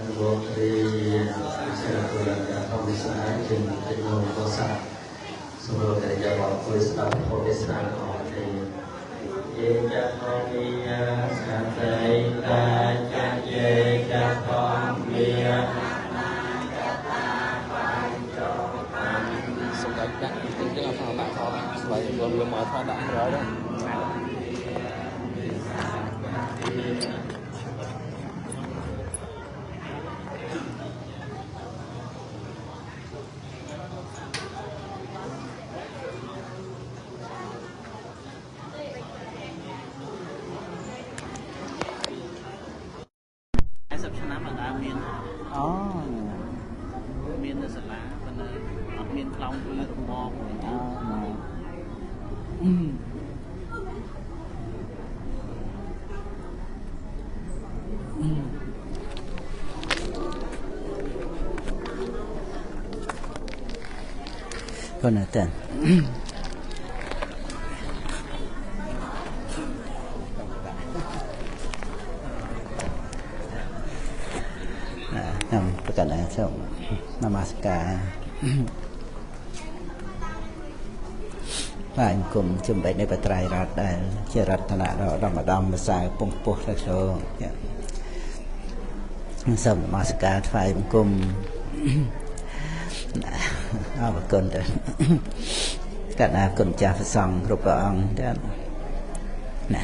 នុមោទនាសិលពលធម្មទេសនាជាទីមកកសាសូមតែយកមកជួយស្ដាប់ធម៌ទេសនារបស់ទេយេចតនិយាសតិតាចយេចតមេ សម្ដេចដាក់ទីចឹងអត់ដាក់ថតស្វែងយល់វាមកថតដាក់ក្រោយដែរ 40ឆ្នាំអត់ដើមមាន អូ មាននៅសាលាប៉ុន្តែអត់មានខ្លោងទ្វាររបង អូគាត់ណាតើខ្ញុំប្រកាសសូមនមស្ការបាទ អង្គមជំបីនៃបត្រៃរតដែលជារតនៈដ៏ឧត្តមឧត្តមភាសាពងពោះទៅចូលសូមនមស្ការថ្វាយបង្គំអរគុណទៅកណ្ដាគុណចាស់ព្រះសង្ឃគ្រប់ព្រះអង្គទាំងណា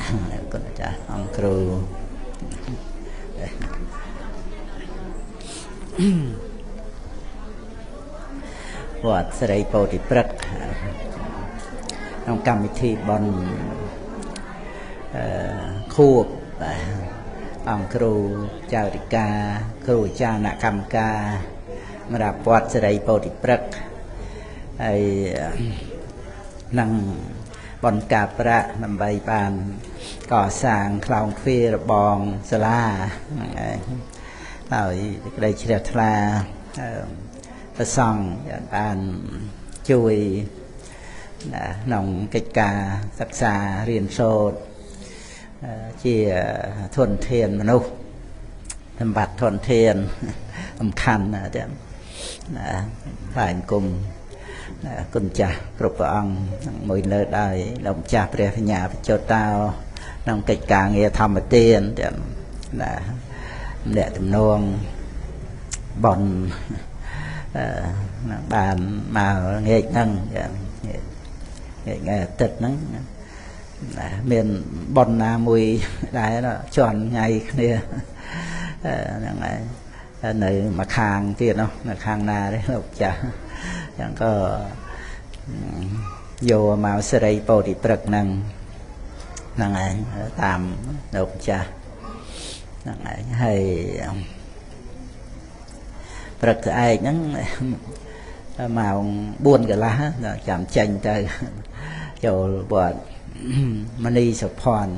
គុណចាស់អង្គគ្រូវត្តសិរីពោធិព្រឹកក្នុងកម្មវិធីបុណ្យអឺខួបបាទអង្គគ្រូចៅរិកាគ្រូអាចារ្យកម្មការសម្រាប់វត្តសិរីពោធិព្រឹកហើយនឹងបុណ្យការប្រាក់ដើម្បីបានកសាងខ្លោងទ្វាររបងសាលាហ្នឹងឯងហើយក្តីជ្រះថ្លាព្រះសង្ឃបានជួយក្នុងកិច្ចការសិក្សារៀនសូត្រជាធនធានមនុស្សសម្បត្តិធនធានសំខាន់ណាស់ទាំងណាថ្វាយអង្គមគុណចាស់គ្រប់ព្រះអង្គមួយលើដោយលោកម្ចាស់ព្រះបញ្ញាបច្ចុតោក្នុងកិច្ចការងារធម្មទានទាំងណាអ្នកទំនងបនបានមកងាកហ្នឹងងាកថ្ងៃអាទិត្យហ្នឹងមានបនណាមួយដែរជន់ថ្ងៃគ្នាហ្នឹងហើយនៅមួយខាងទៀតនោះនៅខាងណាទេលោកចាស់ចឹងក៏យកមកសិរីពោធិព្រឹកហ្នឹងហ្នឹងឯងតាមលោកចាស់ហ្នឹងឯងហើយព្រឹកស្អែកហ្នឹងម៉ោង4កន្លះចាំចេញទៅចូលវត្តមនីសុភ័ណ្ឌ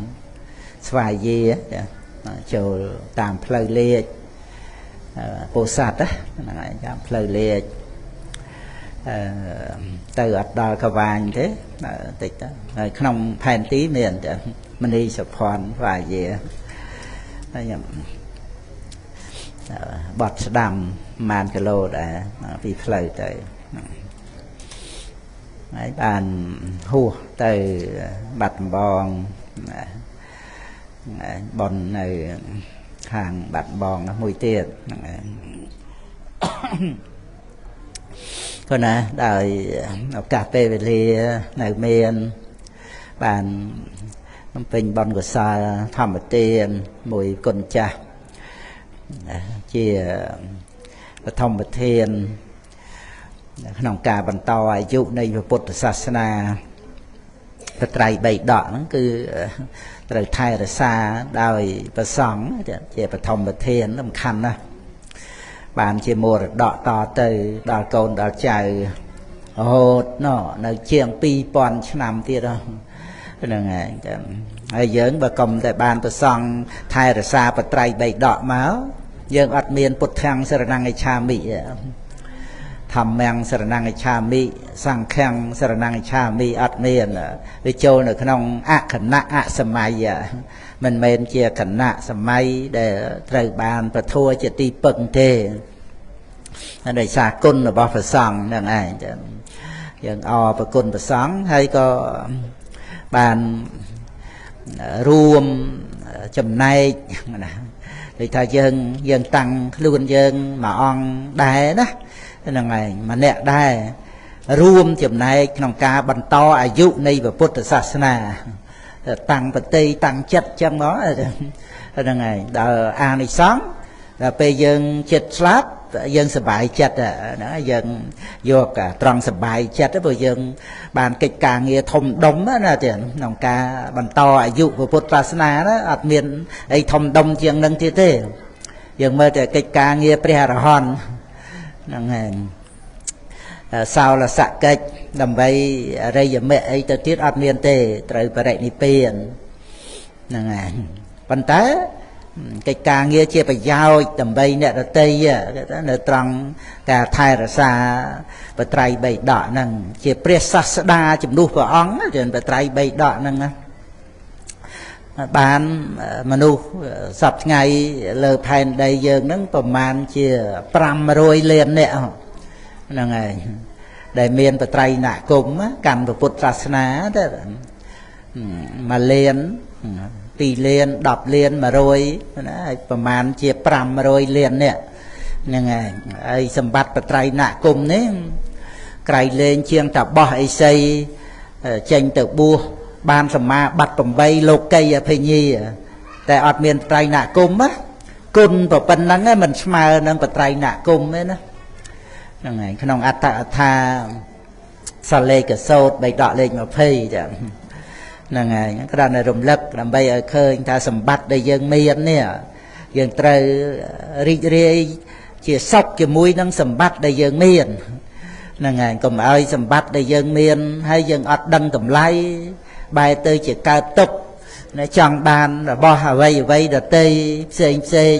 ស្វាយយាចូលតាមផ្លូវលេខពោធិ៍សាត់ហ្នឹងឯងតាមផ្លូវលេខទៅអត់ដល់កវាញទេតិចទៅហើយក្នុងផែនទីមានមនីសុភ័ណ្ឌស្វាយយាហើយខ្ញុំបត់ស្ដាំប្រហែលគីឡូដែរពីផ្លូវទៅហើយបានហួសទៅបាត់ដំបងបននៅខាងបាត់ដំបងមួយទៀតហ្នឹងឯងគាត់ណាដោយឱកាសពេលវេលានៅមានបានបំពេញបុណ្យកុសលធម្មទានមួយគុណចាស់ជាបឋមធានក្នុងការបន្តអាយុនៃពុទ្ធសាសនាបត្រៃបីដកហ្នឹងគឺត្រូវថែរក្សាដោយព្រះសង្ឃជាបឋមធានសំខាន់ណាស់បានជាមរតកតទៅដល់កូនដល់ចៅរហូតនៅជាង2000ឆ្នាំទៀតហ្នឹងឯងចឹងហើយយើងបើកុំតែបានព្រះសង្ឃថែរក្សាបត្រៃបីដកមកយើងអត់មានពុទ្ធាំងសរណង្អិច្ឆាមិ ធម្មំសរណង្កឆាមិសង្ឃំសរណង្កឆាមិអត់មានវាចូលនៅក្នុងអខណៈអសម័យមិនមែនជាគណៈសម័យដែលត្រូវបានប្រធัวជាទីពឹងទេដោយសារគុណរបស់ព្រះសង្ឃហ្នឹងឯងចឹងយើងអរប្រគុណព្រះសង្ឃហើយក៏បានរួមចំណែកណាដូចថាយើងតាំងខ្លួនយើងមួយអង្គដែរណាហ្នឹងឯងម្នាក់ដែររួមចំណែកក្នុងការបន្តអាយុនៃពុទ្ធសាសនាតាំងបតិតាំងចិត្តចឹងមកហ្នឹងឯងដល់អានិសង្សដល់ពេលយើងចិត្តស្លាប់យើងសប្បាយចិត្តណាយើងយកត្រង់សប្បាយចិត្តព្រោះយើងបានកិច្ចការងារធំដុំណាទៀតក្នុងការបន្តអាយុពុទ្ធសាសនាណាអត់មានអីធំដុំជាងនឹងទៀតទេយើងមើលតែកិច្ចការងារព្រះអរហន្តហ្នឹងឯងសោលសកិច្ចដើម្បីអរិយមគ្គអីទៅទៀតអត់មានទេត្រូវបរិនិព្វានហ្នឹងឯងប៉ុន្តែកិច្ចការងារជាប្រយោជន៍ដើម្បីអ្នកដទៃគេថានៅត្រង់ការថែរក្សាបត្រៃបីដកហ្នឹងជាព្រះសាស្តាជំនួសព្រះអង្គជាបត្រៃបីដកហ្នឹងណាបានមនុស្សសប្តាហ៍ថ្ងៃលើផែនដីយើងហ្នឹងប្រមាណជា500លាននាក់ហ្នឹងឯងដែលមានបត្រៃណគមកាន់ពុទ្ធសាសនាទៅ1លាន2លាន10លាន100ណាហើយប្រមាណជា500លាននាក់ហ្នឹងឯងហើយសម្បត្តិបត្រៃណគមនេះក្រៃលែងជាងតាបោះអិសីចេញទៅបួសបានសមាបត្តិ8លោកីអភិញ្ញាតែអត់មានបត្រៃណគមណាគុណប៉ុណ្ណឹងមិនស្មើនឹងបត្រៃណគមទេណាហ្នឹងឯងក្នុងអត្ថកថាសលេកសោតបៃដកលេខ20ចាហ្នឹងហើយគ្រាន់តែរំលឹកដើម្បីឲ្យឃើញថាសម្បត្តិដែលយើងមាននេះយើងត្រូវរីករាយជាសុខជាមួយនឹងសម្បត្តិដែលយើងមានហ្នឹងហើយកុំឲ្យសម្បត្តិដែលយើងមានហើយយើងអត់ដឹងតម្លៃបែរទៅជាកើតទុក្ខចង់បានរបស់អ្វីអ្វីដទៃផ្សេងផ្សេង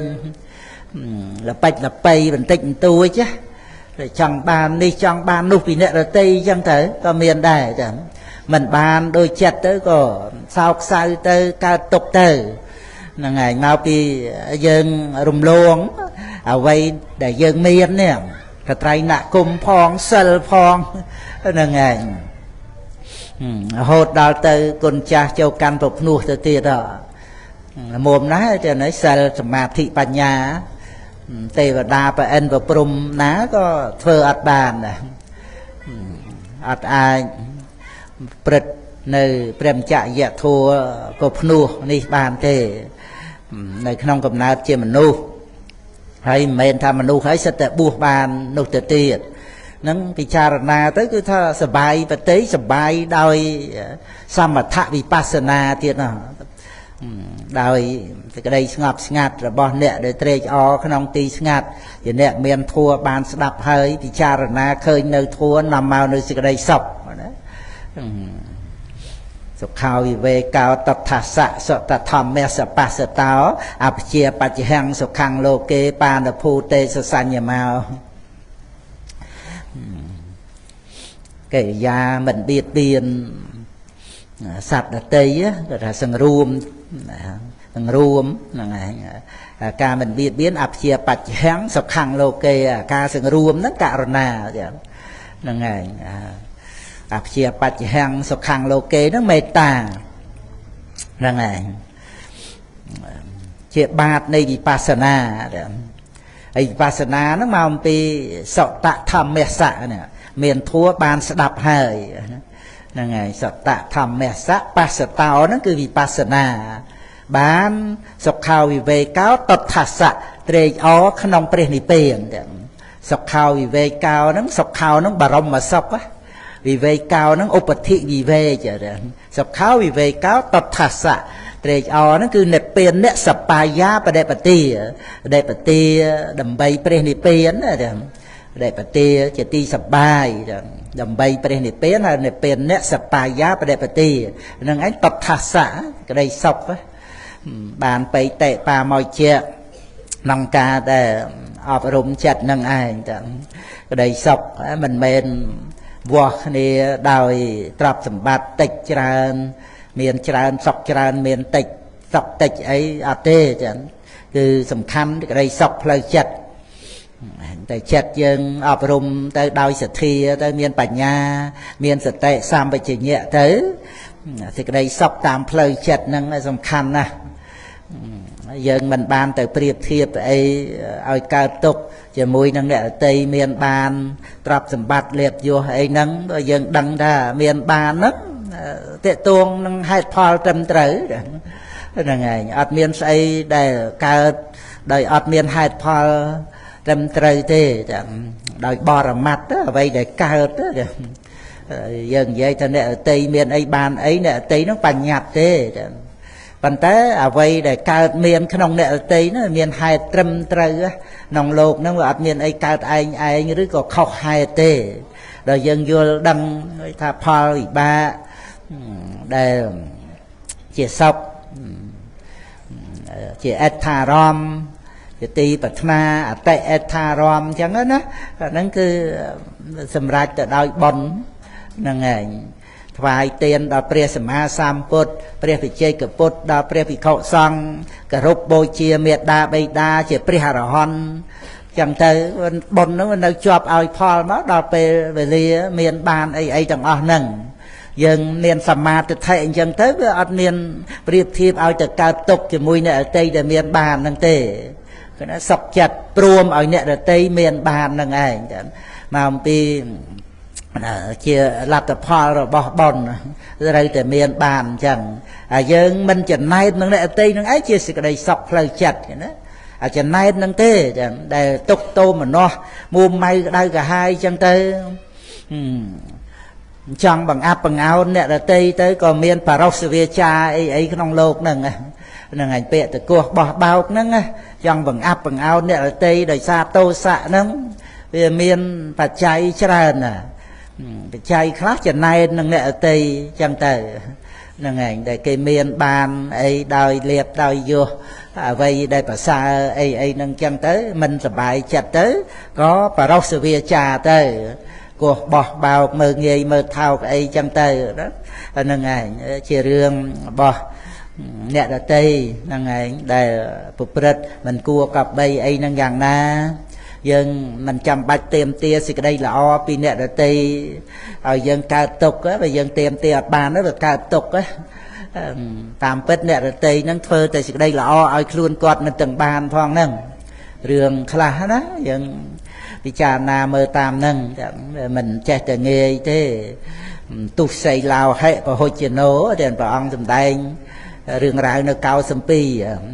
លបិចលបៃបន្តិចបន្តួចណាចង់បាននេះចង់បាននោះពីអ្នកដទៃអញ្ចឹងទៅក៏មានដែរចាមិនបានដូចចិត្តទៅក៏សោកសៅទៅកើតទុក្ខទៅហ្នឹងហើយមកពីយើងរំលងអ្វីដែលយើងមាននេះកត្រៃណគមផងសិលផងហ្នឹងឯងរហូតដល់ទៅគុណចាស់ចូលកាន់ប្រភ្នោះទៅទៀតមុំណាស់ចឹងហើយសិលសមាធិបញ្ញាទេវតាប្រអិនប្រព្រំណាក៏ធ្វើអត់បានដែរអត់អាចព្រឹត្តនៅព្រះមច្ចយធัวក៏ភ្នោះនេះបានទេនៅក្នុងកំណើតជាមនុស្សហើយមិនមែនថាមនុស្សហើយសិតតែបួសបាននោះទៅទៀតនឹងពិចារណាទៅគឺថាសបាយបតិសបាយដោយសមថវិបស្សនាទៀតណាដោយសេចក្តីស្ងប់ស្ងាត់របស់អ្នកដែលត្រេកអរក្នុងទីស្ងាត់ជាអ្នកមានធัวបានស្ដាប់ហើយពិចារណាឃើញនៅធัวនាំមកនៅសេចក្តីសុខណាសុខោវិវេកោតថាសៈសតធម្មសបស្សតោអភិជាបច្ចហੰសុខੰលោកេបានភូទេសសញ្ញមោកិរិយាមិនបៀតបៀនសត្វដតីគេថាសង្រួមសង្រួមហ្នឹងឯងការមិនបៀតបៀនអភិជាបច្ចហੰសុខੰលោកេការសង្រួមហ្នឹងករណាហ្នឹងឯងអភិជាបច្ចហੰសុខੰលោកេហ្នឹងមេត្តាហ្នឹងឯងជាបាតនៃវិបស្សនាហើយវិបស្សនាហ្នឹងមកអំពីសតធម្មសៈនេះមានធัวបានស្ដាប់ហើយហ្នឹងហើយសតធម្មសៈបស្សតោហ្នឹងគឺវិបស្សនាបានសុខោវិវេកោតថាសៈត្រេកអរក្នុងព្រះនិព្វានសុខោវិវេកោហ្នឹងសុខោហ្នឹងបរមសុខវិវេកោហ្នឹងឧបធិវិវេកសុខោវិវេកោតថាសៈត្រេកអរហ្នឹងគឺនិព្វានអ្នកសបាយាបដិបទាបដិបទាដើម្បីព្រះនិព្វានបដិបទាជាទីសបាយដើម្បីព្រះនិព្វានហើយនិព្វានអ្នកសបាយាបដិបទាហ្នឹងឯងតថាសៈក្តីសុខបានបៃតេបាមកជា ក្នុងការដែលអប់រំចិត្តនឹងឯងតែក្តីសុខមិនមែនវាស់គ្នាដោយទ្រព្យសម្បត្តិតិចច្រើនមានច្រើនសុខច្រើនមានតិចសុខតិចអីអត់ទេចឹងគឺសំខាន់ក្តីសុខផ្លូវចិត្តតែចិត្តយើងអប់រំទៅដោយសទ្ធាទៅមានបញ្ញាមានសតិសម្បជញ្ញៈទៅសេចក្តីសុខតាមផ្លូវចិត្តហ្នឹងសំខាន់ណាស់យើងមិនបានទៅប្រៀបធៀបអីឲ្យកើតទុក្ខជាមួយនឹងអ្នកដទៃមានបានទ្រព្យសម្បត្តិលាភយសអីហ្នឹងយើងដឹងថាមានបានហ្នឹងទាក់ទងនឹងហេតុផលត្រឹមត្រូវហ្នឹងឯងអត់មានស្អីដែលកើតដោយអត់មានហេតុផលត្រឹមត្រូវទេដោយបរមត្តអ្វីដែលកើតយើងនិយាយថាអ្នកដទៃមានអីបានអីអ្នកដទៃហ្នឹងបញ្ញត្តិទេប៉ុន្តែអ្វីដែលកើតមានក្នុងអ្នកដទៃហ្នឹងមានហេតុត្រឹមត្រូវក្នុងលោកហ្នឹងវាអត់មានអីកើតឯងឯងឬក៏ខុសហេតុទេដល់យើងយល់ដឹងថាផលវិបាកដែលជាសុខជាអត្ថារម្មណ៍ជាទីប្រាថ្នាអតិអត្ថារម្មណ៍អញ្ចឹងណាហ្នឹងគឺសម្រេចទៅដោយបុណ្យហ្នឹងឯងថ្វាយទានដល់ព្រះសម្មាសម្ពុទ្ធព្រះវិជ័យកពុទ្ធដល់ព្រះភិក្ខុសង្ឃគោរពបូជាមេត្តាបិតាជាព្រះអរហន្តចឹងទៅបុណ្យហ្នឹងនៅជាប់ឲ្យផលមកដល់ពេលវេលាមានបានអីអីទាំងអស់ហ្នឹងយើងមានសមាទិដ្ឋិអញ្ចឹងទៅវាអត់មានប្រៀបធៀបឲ្យទៅកើតទុក្ខជាមួយអ្នកដទៃដែលមានបានហ្នឹងទេគឺថាសុខចិត្តព្រមឲ្យអ្នកដទៃមានបានហ្នឹងឯងមកអំពីជាលទ្ធផលរបស់បុណ្យត្រូវតែមានបានអញ្ចឹងហើយយើងមិនចំណែកនឹងអ្នកដទៃនឹងឯងជាសេចក្តីសុខផ្លូវចិត្តណាអាចចំណែកនឹងទេចឹងដែលទុកទោមនស្សមួម៉ៅក្តៅក្រហាយចឹងទៅចង់បង្អាប់បង្អោនអ្នកដទៃទៅក៏មានបរោសវាចាអីអីក្នុងលោកហ្នឹងហ្នឹងឯងពាក្យតកោះបោះបោកហ្នឹងចង់បង្អាប់បង្អោនអ្នកដទៃដោយសារទោសៈហ្នឹងវាមានបច្ច័យច្រើនណាបច្ច័យខ្លះចំណែននឹងអ្នកដទៃចឹងទៅហ្នឹងឯងដែលគេមានបានអីដោយលៀបដោយយោះអ្វីដែលប្រសើរអីអីហ្នឹងចឹងទៅមិនសบายចិត្តទៅក៏បរោសវាចាទៅគោះបោះបោកមើលងាយមើលថោកអីចឹងទៅហ្នឹងឯងជារឿងរបស់អ្នកដទៃហ្នឹងឯងដែលប្រព្រឹត្តមិនគួរកបីអីហ្នឹងយ៉ាងណាយើងមិនចាំបាច់ទៀមទាសេចក្តីល្អពីអ្នកដទៃឲ្យយើងកើតទុក្ខបើយើងទៀមទាអត់បានវាកើតទុក្ខតាមពិតអ្នកដទៃហ្នឹងធ្វើតែសេចក្តីល្អឲ្យខ្លួនគាត់មិនទាំងបានផងហ្នឹងរឿងខ្លះណាយើងពិចារណាមើលតាមហ្នឹងមិនចេះតែងាយទេទុសីឡោហិពហុជណោដែលព្រះអង្គសម្ដែងរឿងរ៉ាវនៅកោសំពី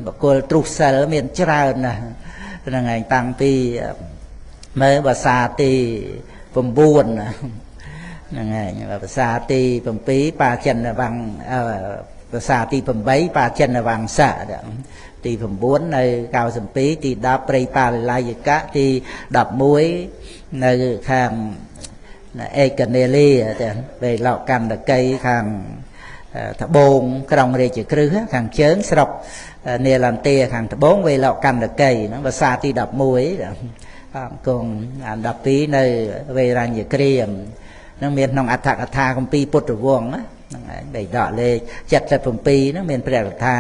បុគ្គលទ្រុសិលមានច្រើនណាស់ហ្នឹងឯងតាំងពីមើលភាសាទី9ហ្នឹងឯងភាសាទី7បាចិនវង្សភាសាទី8បាចិនវង្សៈទី9នៅកោសំពីទី10ព្រៃបាលិលាយកៈទី11នៅខាងឯកនេលាទាំងវេលោកកណ្ដកីខាងត្បូងក្រុងរាជក្រឹសខាងជើងស្រុកនេលន្ទាខាងត្បូងវេលោកកណ្ដកីហ្នឹងភាសាទី11អង្គង12នៅវេរញ្ញគ្រាមហ្នឹងមានក្នុងអត្ថកថាគម្ពីរពុទ្ធវង្សហ្នឹងឯងបៃដកលេខ77ហ្នឹងមានព្រះកថា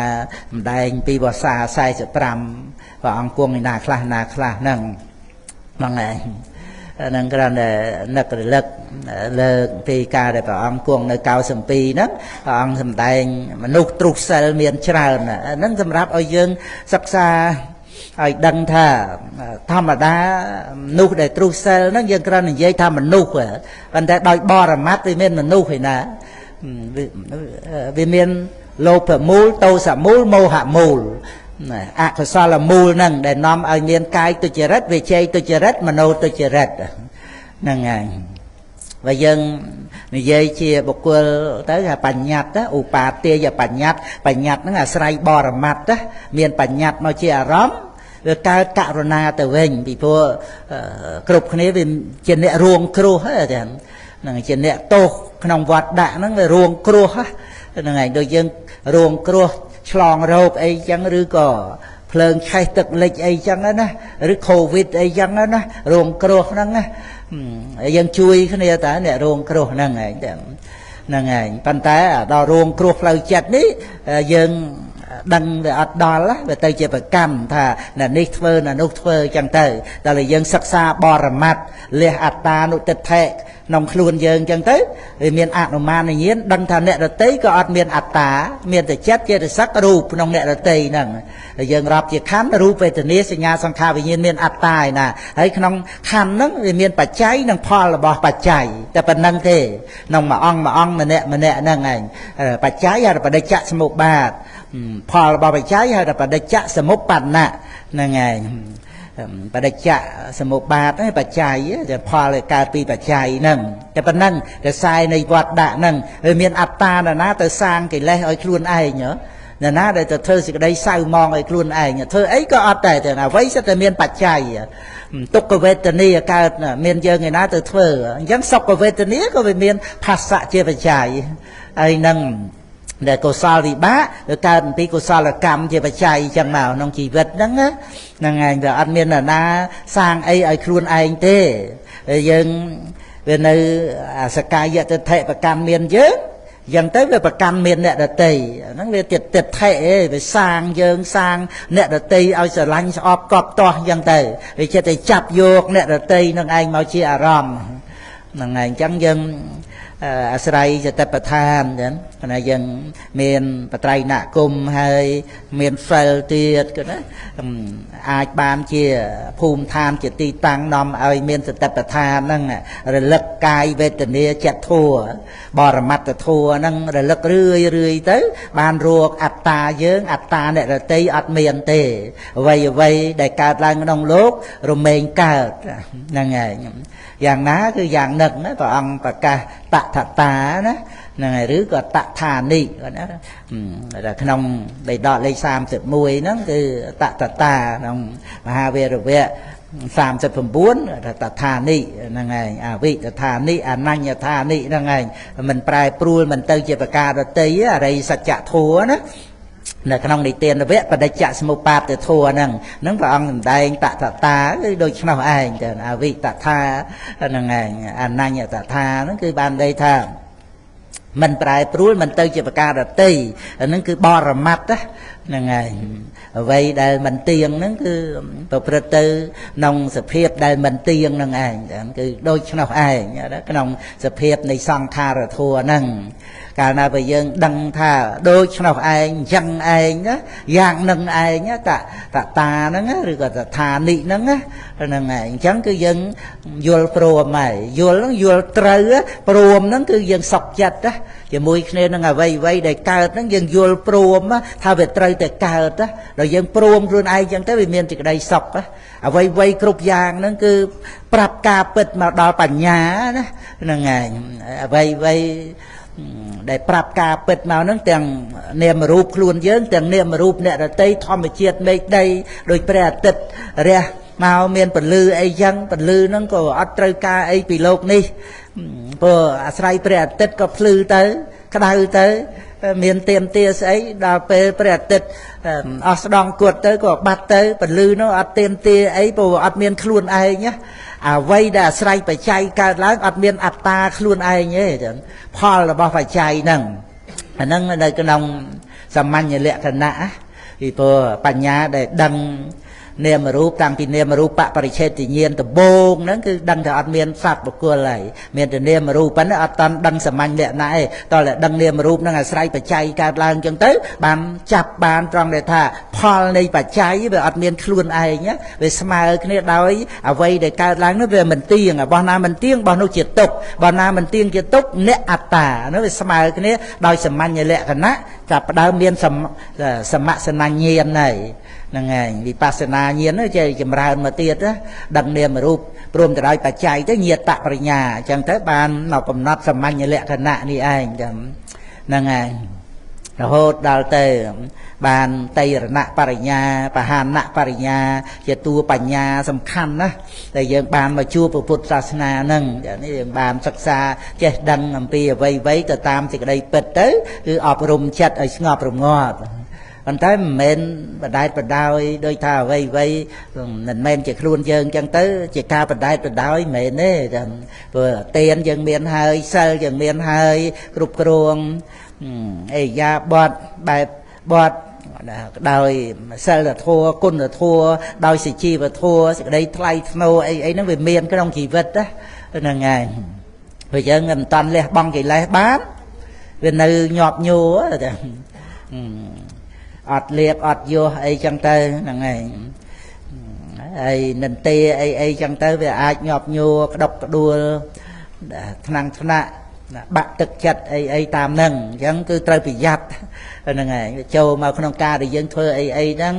សម្ដែងពីភាសា45ព្រះអង្គគង់ឯណាខ្លះណាខ្លះហ្នឹងហ្នឹងឯងហ្នឹងគ្រាន់តែនឹករលឹកលើកពីការដែលព្រះអង្គគង់នៅកោសំពីហ្នឹងព្រះអង្គសម្ដែងមនុស្សទ្រុសិលមានច្រើនហ្នឹងសម្រាប់ឲ្យយើងសិក្សាឲ្យដឹងថាធម្មតាមនុស្សដែលទ្រុសិលហ្នឹងយើងគ្រាន់និយាយថាមនុស្សប៉ុន្តែដោយបរមត្តវាមានមនុស្សឯណាវាមានលោភមូលទោសមូលមោហមូលអកុសលមូលហ្នឹងដែលនាំឲ្យមានកាយទុច្ចរិតវិជ័យទុច្ចរិតមโนទុច្ចរិតហ្នឹងហើយបើយើងនិយាយជាបុគ្គលទៅថាបញ្ញត្តិឧបាទាយបញ្ញត្តិបញ្ញត្តិហ្នឹងអាស្រ័យបរមត្តមានបញ្ញត្តិមកជាអារម្មណ៍វាកើតករុណាទៅវិញពីព្រោះគ្រប់គ្នាវាជាអ្នករួងគ្រោះហ្នឹងជាអ្នកទោសក្នុងវត្តដាក់ហ្នឹងវារួងគ្រោះហ្នឹងឯងដូចយើងរួងគ្រោះឆ្លងរោគអីចឹងឬក៏ ភ្លើងឆេះទឹកលិចអីចឹងណាឬ Covid អីចឹងណារងគ្រោះហ្នឹងណាយើងជួយគ្នាតើអ្នករងគ្រោះហ្នឹងឯងហ្នឹងឯងប៉ុន្តែដល់រងគ្រោះផ្លូវចិត្តនេះយើងដឹងវាអត់ដល់វាទៅជាប្រកម្មថាអ្នកនេះធ្វើអ្នកនោះធ្វើចឹងទៅដល់តែយើងសិក្សាបរមត្តលះអត្តានុទិដ្ឋិក្នុងខ្លួនយើងចឹងទៅវាមានអនុមានញ្ញាណដឹងថាអ្នកដតីក៏អត់មានអត្តាមានតែចិត្តចេតសិករូបក្នុងអ្នកដតីហ្នឹងហើយយើងរាប់ជាខណ្ឌរូបវេទនាសញ្ញាសង្ខារវិញ្ញាណមានអត្តាឯណាហើយក្នុងខណ្ឌហ្នឹងវាមានបច្ច័យនិងផលរបស់បច្ច័យតែប៉ុណ្្នឹងទេក្នុងមួយអង្គមួយអង្គម្នាក់ម្នាក់ហ្នឹងឯងបច្ច័យហៅថាបដិច្ចសមុប្បាទផលរបស់បច្ច័យហៅថាបដិច្ចសមុប្បណ្ណៈហ្នឹងឯងបដិច្ចសមុប្បាទហ្នឹងបច្ច័យតែផលកើតពីបច្ច័យហ្នឹងតែប៉ុណ្្នឹងកសែនៃវត្តដាក់ហ្នឹងវាមានអត្តានរណាទៅសាងកិលេសឲ្យខ្លួនឯងនរណាដែលទៅធ្វើសេចក្តីសៅមងឲ្យខ្លួនឯងធ្វើអីក៏អត់ដែរតែអ្វីសិតតែមានបច្ច័យទុក្ខវេទនាកើតមានយើងឯណាទៅធ្វើអញ្ចឹងសុខវេទនាក៏វាមានផាសៈជាបច្ច័យហើយនឹងដែលកុសលវិបាកវាកើតអំពីកុសលកម្មជាបច្ច័យអញ្ចឹងមកក្នុងជីវិតហ្នឹងហ្នឹងឯងវាអត់មាននរណាសាងអីឲ្យខ្លួនឯងទេយើងវានៅអសកាយទិដ្ឋិប្រកម្មមានយើងយ៉ាងទៅវាប្រកម្មមានអ្នកដតីហ្នឹងវាទៀតទិដ្ឋិឯងវាសាងយើងសាងអ្នកដតីឲ្យស្រឡាញ់ស្អប់កប់ទាស់យ៉ាងទៅវាចិត្តតែចាប់យកអ្នកដតីនឹងឯងមកជាអារម្មណ៍ហ្នឹងឯងអញ្ចឹងយើងអាស្រ័យសតិប្បដ្ឋានចឹងណាយើងមានបត្រៃណគមហើយមានសិលទៀតគឺណាអាចបានជាភូមិឋានជាទីតាំងនាំឲ្យមានសតិប្បដ្ឋានហ្នឹងរលឹកកាយវេទនាចិត្តធัวបរមត្តធัวហ្នឹងរលឹករឿយរឿយទៅបានរកអត្តាយើងអត្តាអ្នកដទៃអត់មានទេអ្វីអ្វីដែលកើតឡើងក្នុងលោករមែងកើតហ្នឹងឯងយ៉ាងណាគឺយ៉ាងនឹកណាព្រះអង្គប្រកាសតថតាណាហ្នឹងហើយឬក៏តថានិណាក្នុងបិដកលេខ31ហ្នឹងគឺតតតាក្នុងមហាវីរវៈ39តថានិហ្នឹងឯងអវិតថានិអនញ្ញថានិហ្នឹងឯងមិនប្រែប្រួលមិនទៅជាប្រការដទៃអរិយសច្ចធម៌ណានៅក្នុងនិទានវៈបដិច្ចសមុបាទធម៌ហ្នឹងហ្នឹងព្រះអង្គសម្ដែងតតតាគឺដូច្នោះឯងទៅអវិតថាហ្នឹងឯងអនញ្ញតថាហ្នឹងគឺបានន័យថាមិនប្រែប្រួលមិនទៅជាប្រការដទៃហ្នឹងគឺបរមត្តហ្នឹងឯងអ្វីដែលមិនទៀងហ្នឹងគឺប្រព្រឹត្តទៅក្នុងសភាពដែលមិនទៀងហ្នឹងឯងគឺដូច្នោះឯងក្នុងសភាពនៃសង្ខារធម៌ហ្នឹងកាលណាបើយើងដឹងថាដូច្នោះឯងអញ្ចឹងឯងណាយ៉ាងនឹងឯងតតតាហ្នឹងឬក៏តថានិហ្នឹងហ្នឹងឯងអញ្ចឹងគឺយើងយល់ព្រមហើយយល់ហ្នឹងយល់ត្រូវព្រមហ្នឹងគឺយើងសុខចិត្តណាជាមួយគ្នានឹងអ្វីអ្វីដែលកើតហ្នឹងយើងយល់ព្រមថាវាត្រូវតែកើតដល់យើងព្រមខ្លួនឯងអញ្ចឹងទៅវាមានសេចក្តីសុខអ្វីអ្វីគ្រប់យ៉ាងហ្នឹងគឺប្រាប់ការពិតមកដល់បញ្ញាណាហ្នឹងឯងអ្វីអ្វីដែលប្រាប់ការពិតមកហ្នឹងទាំងនាមរូបខ្លួនយើងទាំងនាមរូបអ្នកដទៃធម្មជាតិមេឃដីដោយព្រះអាទិត្យរះមកមានពន្លឺអីចឹងពន្លឺហ្នឹងក៏អត់ត្រូវការអីពីលោកនេះព្រោះអាស្រ័យព្រះអាទិត្យក៏ភ្លឺទៅក្តៅទៅមានទៀមទាស្អីដល់ពេលព្រះអាទិត្យអស់ស្ដង់គត់ទៅក៏បាត់ទៅពន្លឺនោះអត់ទៀមទាអីព្រោះអត់មានខ្លួនឯងណាអ្វីដែលអាស្រ័យបច្ច័យកើតឡើងអត់មានអត្តាខ្លួនឯងទេចឹងផលរបស់បច្ច័យហ្នឹងអាហ្នឹងនៅក្នុងសាមញ្ញលក្ខណៈពីព្រោះបញ្ញាដែលដឹងនាមរូបតាំងពីនាមរូបបរិឆេទញ្ញាណដំបូងហ្នឹងគឺដឹងថាអត់មានសត្វបុគ្គលហើយមានតែនាមរូបប៉ុន្តែអត់តាន់ដឹងសាមញ្ញលក្ខណៈទេតោះតែដឹងនាមរូបហ្នឹងអាស្រ័យបច្ច័យកើតឡើងអញ្ចឹងទៅបានចាប់បានត្រង់ដែលថាផលនៃបច្ច័យវាអត់មានខ្លួនឯងវាស្មើគ្នាដោយអ្វីដែលកើតឡើងនោះវាមិនទៀងរបស់ណាមិនទៀងរបស់នោះជាទុក្ខរបស់ណាមិនទៀងជាទុក្ខអ្នកអត្តានោះវាស្មើគ្នាដោយសាមញ្ញលក្ខណៈចាប់ផ្ដើមមានសមសនញ្ញាណហើយហ្នឹងឯងវិបស្សនាញាណចេះចម្រើនមកទៀតណាដឹងនាមរូបព្រមទៅដោយបច្ច័យទៅញាតបញ្ញាអញ្ចឹងទៅបានមកកំណត់សាមញ្ញលក្ខណៈនេះឯងចឹងហ្នឹងឯងរហូតដល់ទៅបានតៃរណបរិញ្ញាបហានបរិញ្ញាជាតួបញ្ញាសំខាន់ណាស់ដែលយើងបានមកជួបពុទ្ធសាសនាហ្នឹងនេះយើងបានសិក្សាចេះដឹងអំពីអ្វីៗទៅតាមសេចក្តីពិតទៅគឺអប់រំចិត្តឲ្យស្ងប់រងាប់ ប៉ុន្តែមិនមែនបដែតបដោយដោយថាអ្វីអ្វីមិនមែនជាខ្លួនយើងអញ្ចឹងទៅជាការបដែតបដោយមិនមែនទេព្រោះទានយើងមានហើយសិលយើងមានហើយគ្រប់គ្រងអេយ៉ាបតបែបបតដោយសិលធម៌គុណធម៌ដោយសុជីវធម៌សេចក្តីថ្លៃថ្នូរអីអីហ្នឹងវាមានក្នុងជីវិតណាហ្នឹងហើយព្រោះយើងមិនតាន់លះបង់កិលេសបានវានៅញាប់ញួរអត់លៀបអត់យោះអីចឹងទៅហ្នឹងហើយហើយនិន្ទាអីអីចឹងទៅវាអាចញាប់ញួរក្តុកក្តួលថ្នាំងថ្នាក់បាក់ទឹកចិត្តអីអីតាមហ្នឹងអញ្ចឹងគឺត្រូវប្រយ័ត្នហ្នឹងហើយចូលមកក្នុងការដែលយើងធ្វើអីអីហ្នឹង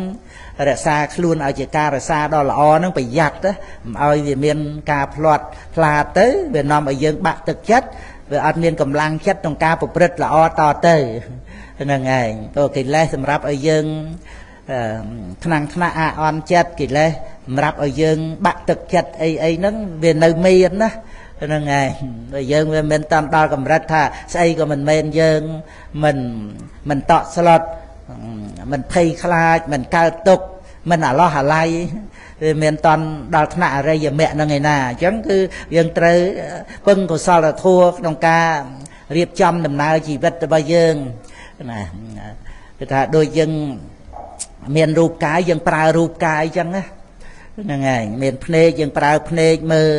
រក្សាខ្លួនឲ្យជាការរក្សាដ៏ល្អហ្នឹងប្រយ័ត្នមិនឲ្យវាមានការផ្លាត់ផ្លាទៅវានាំឲ្យយើងបាក់ទឹកចិត្តវាអត់មានកម្លាំងចិត្តក្នុងការប្រព្រឹត្តល្អតទៅហ្នឹងឯងព្រោះកិលេសសម្រាប់ឲ្យយើងថ្នាំងថ្នាក់អាអន់ចិត្តកិលេសសម្រាប់ឲ្យយើងបាក់ទឹកចិត្តអីអីហ្នឹងវានៅមានណាហ្នឹងឯងបើយើងវាមិនតាមដល់កម្រិតថាស្អីក៏មិនមែនយើងមិនតក់ស្លុតមិនភ័យខ្លាចមិនកើតទុក្ខមិនអាឡោះអាល័យវាមានតន់ដល់ថ្នាក់អរិយមគ្គហ្នឹងឯណាអញ្ចឹងគឺយើងត្រូវពឹងកុសលធម៌ក្នុងការរៀបចំដំណើរជីវិតរបស់យើងណាគឺថាដូចយើងមានរូបកាយយើងប្រើរូបកាយអញ្ចឹងណាហ្នឹងហើយមានភ្នែកយើងប្រើភ្នែកមើល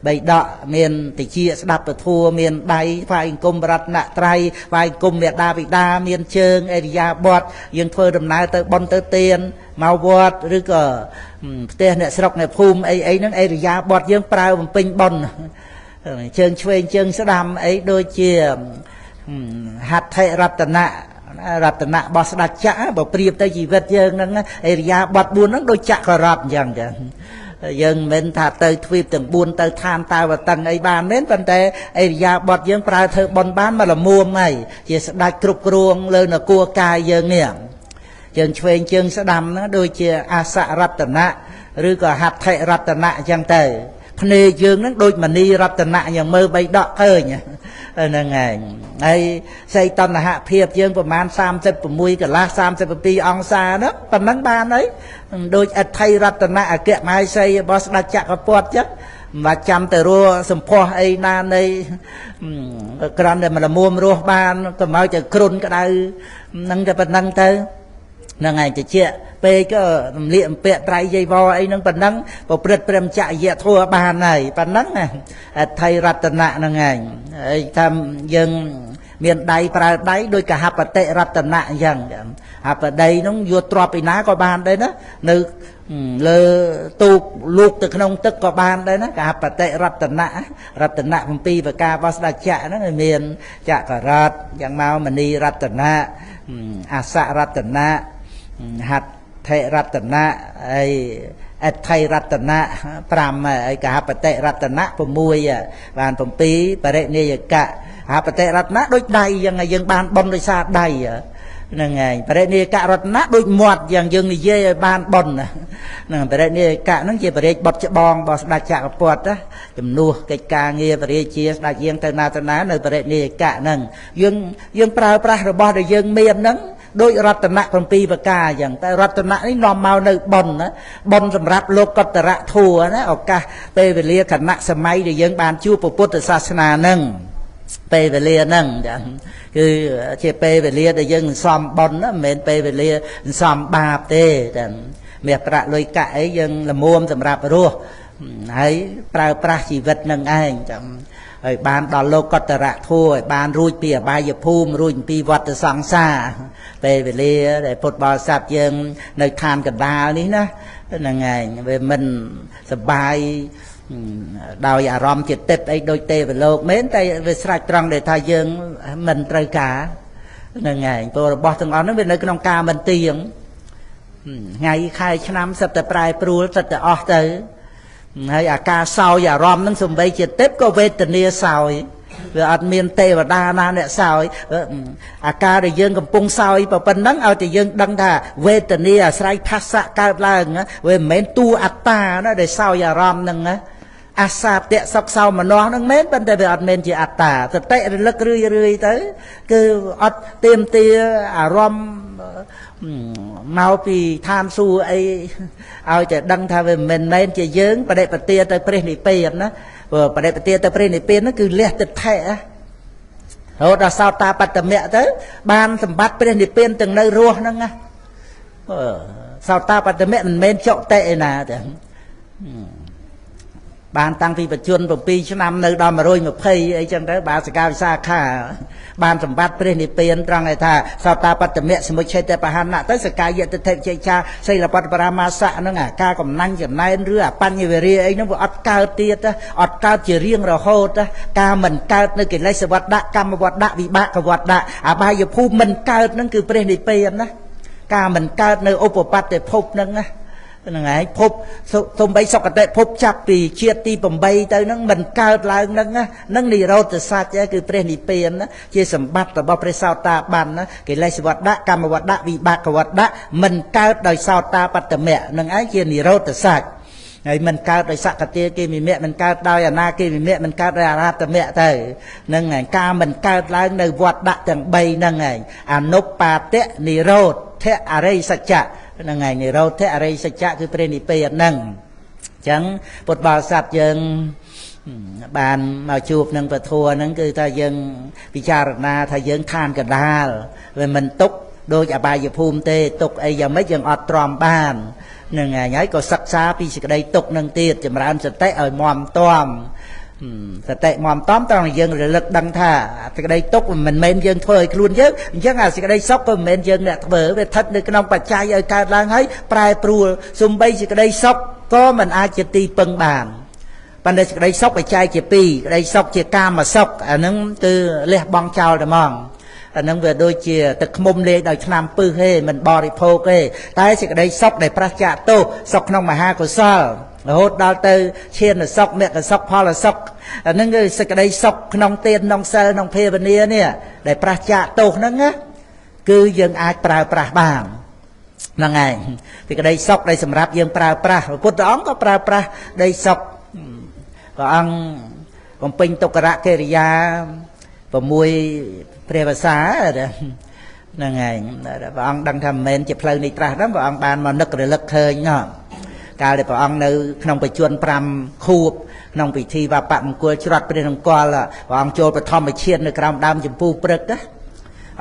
បីដកមានតិចស្ដាប់ពធัวមានដៃថ្វាយអង្គមរតនត្រ័យថ្វាយអង្គមមេដាបិតាមានជើងអរិយាបថយើងធ្វើដំណើរទៅបុណ្យទៅទានមកវត្តឬក៏ផ្ទះអ្នកស្រុកអ្នកភូមិអីអីហ្នឹងអរិយាបថយើងប្រើបំពេញបុណ្យជើងឆ្វេងជើងស្ដាំអីដូចជាហត្ថិរតនៈរតនៈរបស់ស្ដេចចក្របើប្រៀបទៅជីវិតយើងហ្នឹងអរិយាបថ4ហ្នឹងដូចចក្ររតអញ្ចឹងចឹងយើងមិនថាទៅទ្វីបទាំង4ទៅឋានតាវតឹងអីបានមែនប៉ុន្តែអរិយាបថយើងប្រើធ្វើបុណ្យបានមកល្មួមហើយជាស្ដេចគ្រប់គ្រងលើនគរកាយយើងនេះជើងឆ្វេងជើងស្ដាំហ្នឹងដូចជាអសរតនៈឬក៏ហត្ថិរតនៈអញ្ចឹងទៅភ្នែកយើងហ្នឹងដូចមនីរតនៈយ៉ាងមើលបីដកឃើញហ្នឹងឯងហើយសីតណ្ហភាពយើងប្រហែល36កន្លះ37អង្សាហ្នឹងប៉ុណ្ណឹងបានហើយដូចអដ្ឋិរតនៈអគ្គមហេសីរបស់ស្ដេចចក្រពត្តិចឹងមិនបាច់ចាំទៅរស់សម្ផស្សអីណានៃគ្រាន់តែមលមួមរស់បានកុំឲ្យទៅគ្រុនក្តៅហ្នឹងតែប៉ុណ្ណឹងទៅហ្នឹងឯងតិចពេកក៏រំលាកអំពាក់ត្រៃយាយវអីហ្នឹងប៉ុណ្ណឹងប្រព្រឹត្តព្រមចរិយធម៌បានហើយប៉ុណ្ណឹងអដ្ឋិរតនៈហ្នឹងឯងហើយថាយើងមានដៃប្រើដៃដូចកហបតិរតនៈអញ្ចឹងហបតីហ្នឹងយកទ្រព្យពីណាក៏បានដែរណានៅលើទូកលូកទៅក្នុងទឹកក៏បានដែរណាកហបតិរតនៈរតនៈ7ប្រការរបស់ស្ដេចចក្រហ្នឹងមានចក្ររតយ៉ាងមកមនីរតនៈអសរតនៈហត្ថិរតនៈហើយអដ្ឋិរតនៈ5ហើយកហបតិរតនៈ6បាន7បរិនិយកៈហបតិរតនៈដូចដៃយ៉ាងយើងបានបុណ្យដោយសារដៃហ្នឹងឯងបរិនិយកៈរតនៈដូចមាត់យ៉ាងយើងនិយាយឲ្យបានបុណ្យហ្នឹងបរិនិយកៈហ្នឹងជាបរិយបុត្រច្បងរបស់ស្ដេចចក្រពត្តិណាជំនួសកិច្ចការងារបរិជាស្ដេចយាងទៅណាទៅណានៅបរិនិយកៈហ្នឹងយើងប្រើប្រាស់របស់ដែលយើងមានហ្នឹងដូចរតនៈ7ប្រការអញ្ចឹងតែរតនៈនេះនាំមកនៅបុណ្យណាបុណ្យសម្រាប់លោកតរៈធัวណាឱកាសពេលវេលាគណៈសម័យដែលយើងបានជួបពុទ្ធសាសនាហ្នឹងពេលវេលាហ្នឹងគឺជាពេលវេលាដែលយើងសំបុណ្យណាមិនមែនពេលវេលាសំបាបទេតែមាសប្រាក់លុយកាក់អីយើងល្មមសម្រាប់រស់ហើយប្រើប្រាស់ជីវិតនឹងឯងចាំហើយបានដល់លោកតរៈធัวឲ្យបានរួចពីអបាយភូមិរួចពីវដ្តសង្សារពេលវេលាដែលពុទ្ធបរិស័ទយើងនៅឋានកណ្ដាលនេះណាហ្នឹងឯងវាមិនសបាយដោយអារម្មណ៍ជាទឹកអីដូចទេវលោកមែនតែវាស្រេចត្រង់ដែលថាយើងមិនត្រូវការហ្នឹងឯងព្រោះរបស់ទាំងអស់ហ្នឹងវានៅក្នុងការមិនទៀងថ្ងៃខែឆ្នាំសិតតែប្រែប្រួលសិតតែអស់ទៅហើយអាការសោយអារម្មណ៍ហ្នឹងសំបីជាទេពក៏វេទនាសោយវាអត់មានទេវតាណាអ្នកសោយអាការដែលយើងកំពុងសោយប៉ុណ្ណឹងឲ្យតែយើងដឹងថាវេទនាអាស្រ័យផាសៈកើតឡើងវាមិនមែនតួអត្តាណាដែលសោយអារម្មណ៍ហ្នឹងណា អាសាទៈសុខសោមនស្សហ្នឹងមែនប៉ុន្តែវាអត់មែនជាអត្តាសតិរលឹករឿយរឿយទៅគឺអត់ទៀមទាអារម្មណ៍មកពីឋានសួគ៌អីឲ្យតែដឹងថាវាមិនមែនជាយើងបដិបទាទៅព្រះនិព្វានណាព្រោះបដិបទាទៅព្រះនិព្វានហ្នឹងគឺលះទិដ្ឋិរហូតដល់សោតាបត្តមៈទៅបានសម្បត្តិព្រះនិព្វានទាំងនៅរស់ហ្នឹងណាសោតាបត្តមៈមិនមែនចុតិឯណាទេបានតាំងពីបច្ចុប្បន្ន7ឆ្នាំនៅដល់120អីចឹងទៅបាសិកាវិសាខាបានសម្បត្តិព្រះនិព្វានត្រង់ឯថាសោតាបត្តមៈសមុច្ឆេតបហណៈទៅសកាយតិថិវិជិចាសីលបត្តបរាមាសៈហ្នឹងអាការកំណាញ់ចំណែនឬអបញ្ញវេរាអីហ្នឹងវាអត់កើតទៀតអត់កើតជារៀងរហូតការមិនកើតនៅកិលេសវត្តៈកម្មវត្តៈវិបាកវត្តៈអបាយភូមិមិនកើតហ្នឹងគឺព្រះនិព្វានណាការមិនកើតនៅឧបបត្តិភពហ្នឹងណាហ្នឹងហើយភពសំបីសុគតិភពចាប់ពីជាតិទី8ទៅហ្នឹងមិនកើតឡើងហ្នឹងហ្នឹងនិរោធសច្ចគឺព្រះនិព្វានណាជាសម្បត្តិរបស់ព្រះសោតាបានណាកិលេសវត្តៈកម្មវត្តៈវិបាកវត្តៈមិនកើតដោយសោតាបត្តមៈហ្នឹងឯងជានិរោធសច្ចហើយមិនកើតដោយសកតិគេមិមៈមិនកើតដោយអនាគេមិមៈមិនកើតដោយអរហត្តមៈទៅហ្នឹងឯងការមិនកើតឡើងនៅវត្តៈទាំង3ហ្នឹងឯងអនុបាទៈនិរោធៈអរិយសច្ចៈហ្នឹងហើយនិរោធៈអរិយសច្ចៈគឺព្រះនិព្វានហ្នឹងអញ្ចឹងពុទ្ធបរិស័ទយើងបានមកជួបនឹងពធហ្នឹងគឺថាយើងពិចារណាថាយើងឋានកដាលវាមិនទុកដូចអបាយភូមិទេទុកអីយ៉ាងម៉េចយើងអត់ទ្រាំបានហ្នឹងហើយហើយក៏សិក្សាពីសេចក្តីទុកនឹងទៀតចម្រើនសតិឲ្យមាំទាំសតិមាំតំត្រង់យើងរលឹកដឹងថាសេចក្តីទុកមិនមែនយើងធ្វើឲ្យខ្លួនយើងអញ្ចឹងអាសេចក្តីសុខក៏មិនមែនយើងអ្នកធ្វើវាស្ថិតនៅក្នុងបច្ច័យឲ្យកើតឡើងហើយប្រែប្រួលសំបីសេចក្តីសុខក៏មិនអាចជាទីពឹងបានប៉ុន្តែសេចក្តីសុខបច្ច័យជាពីរក្តីសុខជាកាមសុខអាហ្នឹងគឺលះបង់ចោលតែហ្មងអាហ្នឹងវាដូចជាទឹកឃ្មុំលាយដោយឆ្នាំពឹសទេមិនបរិភោគទេតែសេចក្តីសុខដែលប្រឆាចទោសសុខក្នុងមហាកុសលរហូតដល់ទៅឈានសុខមគ្គសុខផលសុខអាហ្នឹងគឺសេចក្តីសុខក្នុងទានក្នុងសិលក្នុងភាវនានេះដែលប្រឆាចទោសហ្នឹងណាគឺយើងអាចប្រើប្រាស់បានហ្នឹងឯងសេចក្តីសុខដែលសម្រាប់យើងប្រើប្រាស់ព្រះពុទ្ធអង្គក៏ប្រើប្រាស់ដីសុខព្រះអង្គបំពេញទុក្ករកិរិយា6ព្រះវស្សាហ្នឹងឯងព្រះអង្គដឹងថាមិនមែនជាផ្លូវនៃត្រាស់ហ្នឹងព្រះអង្គបានមកនឹករលឹកឃើញណោះកាលដែលព្រះអង្គនៅក្នុងបច្ចុប្បន្ន5ខួបក្នុងពិធីវប្បមង្គលច្រត់ព្រះនង្គ័លព្រះអង្គចូលបឋមឈាននៅក្រោមដើមចម្ពូព្រឹកណា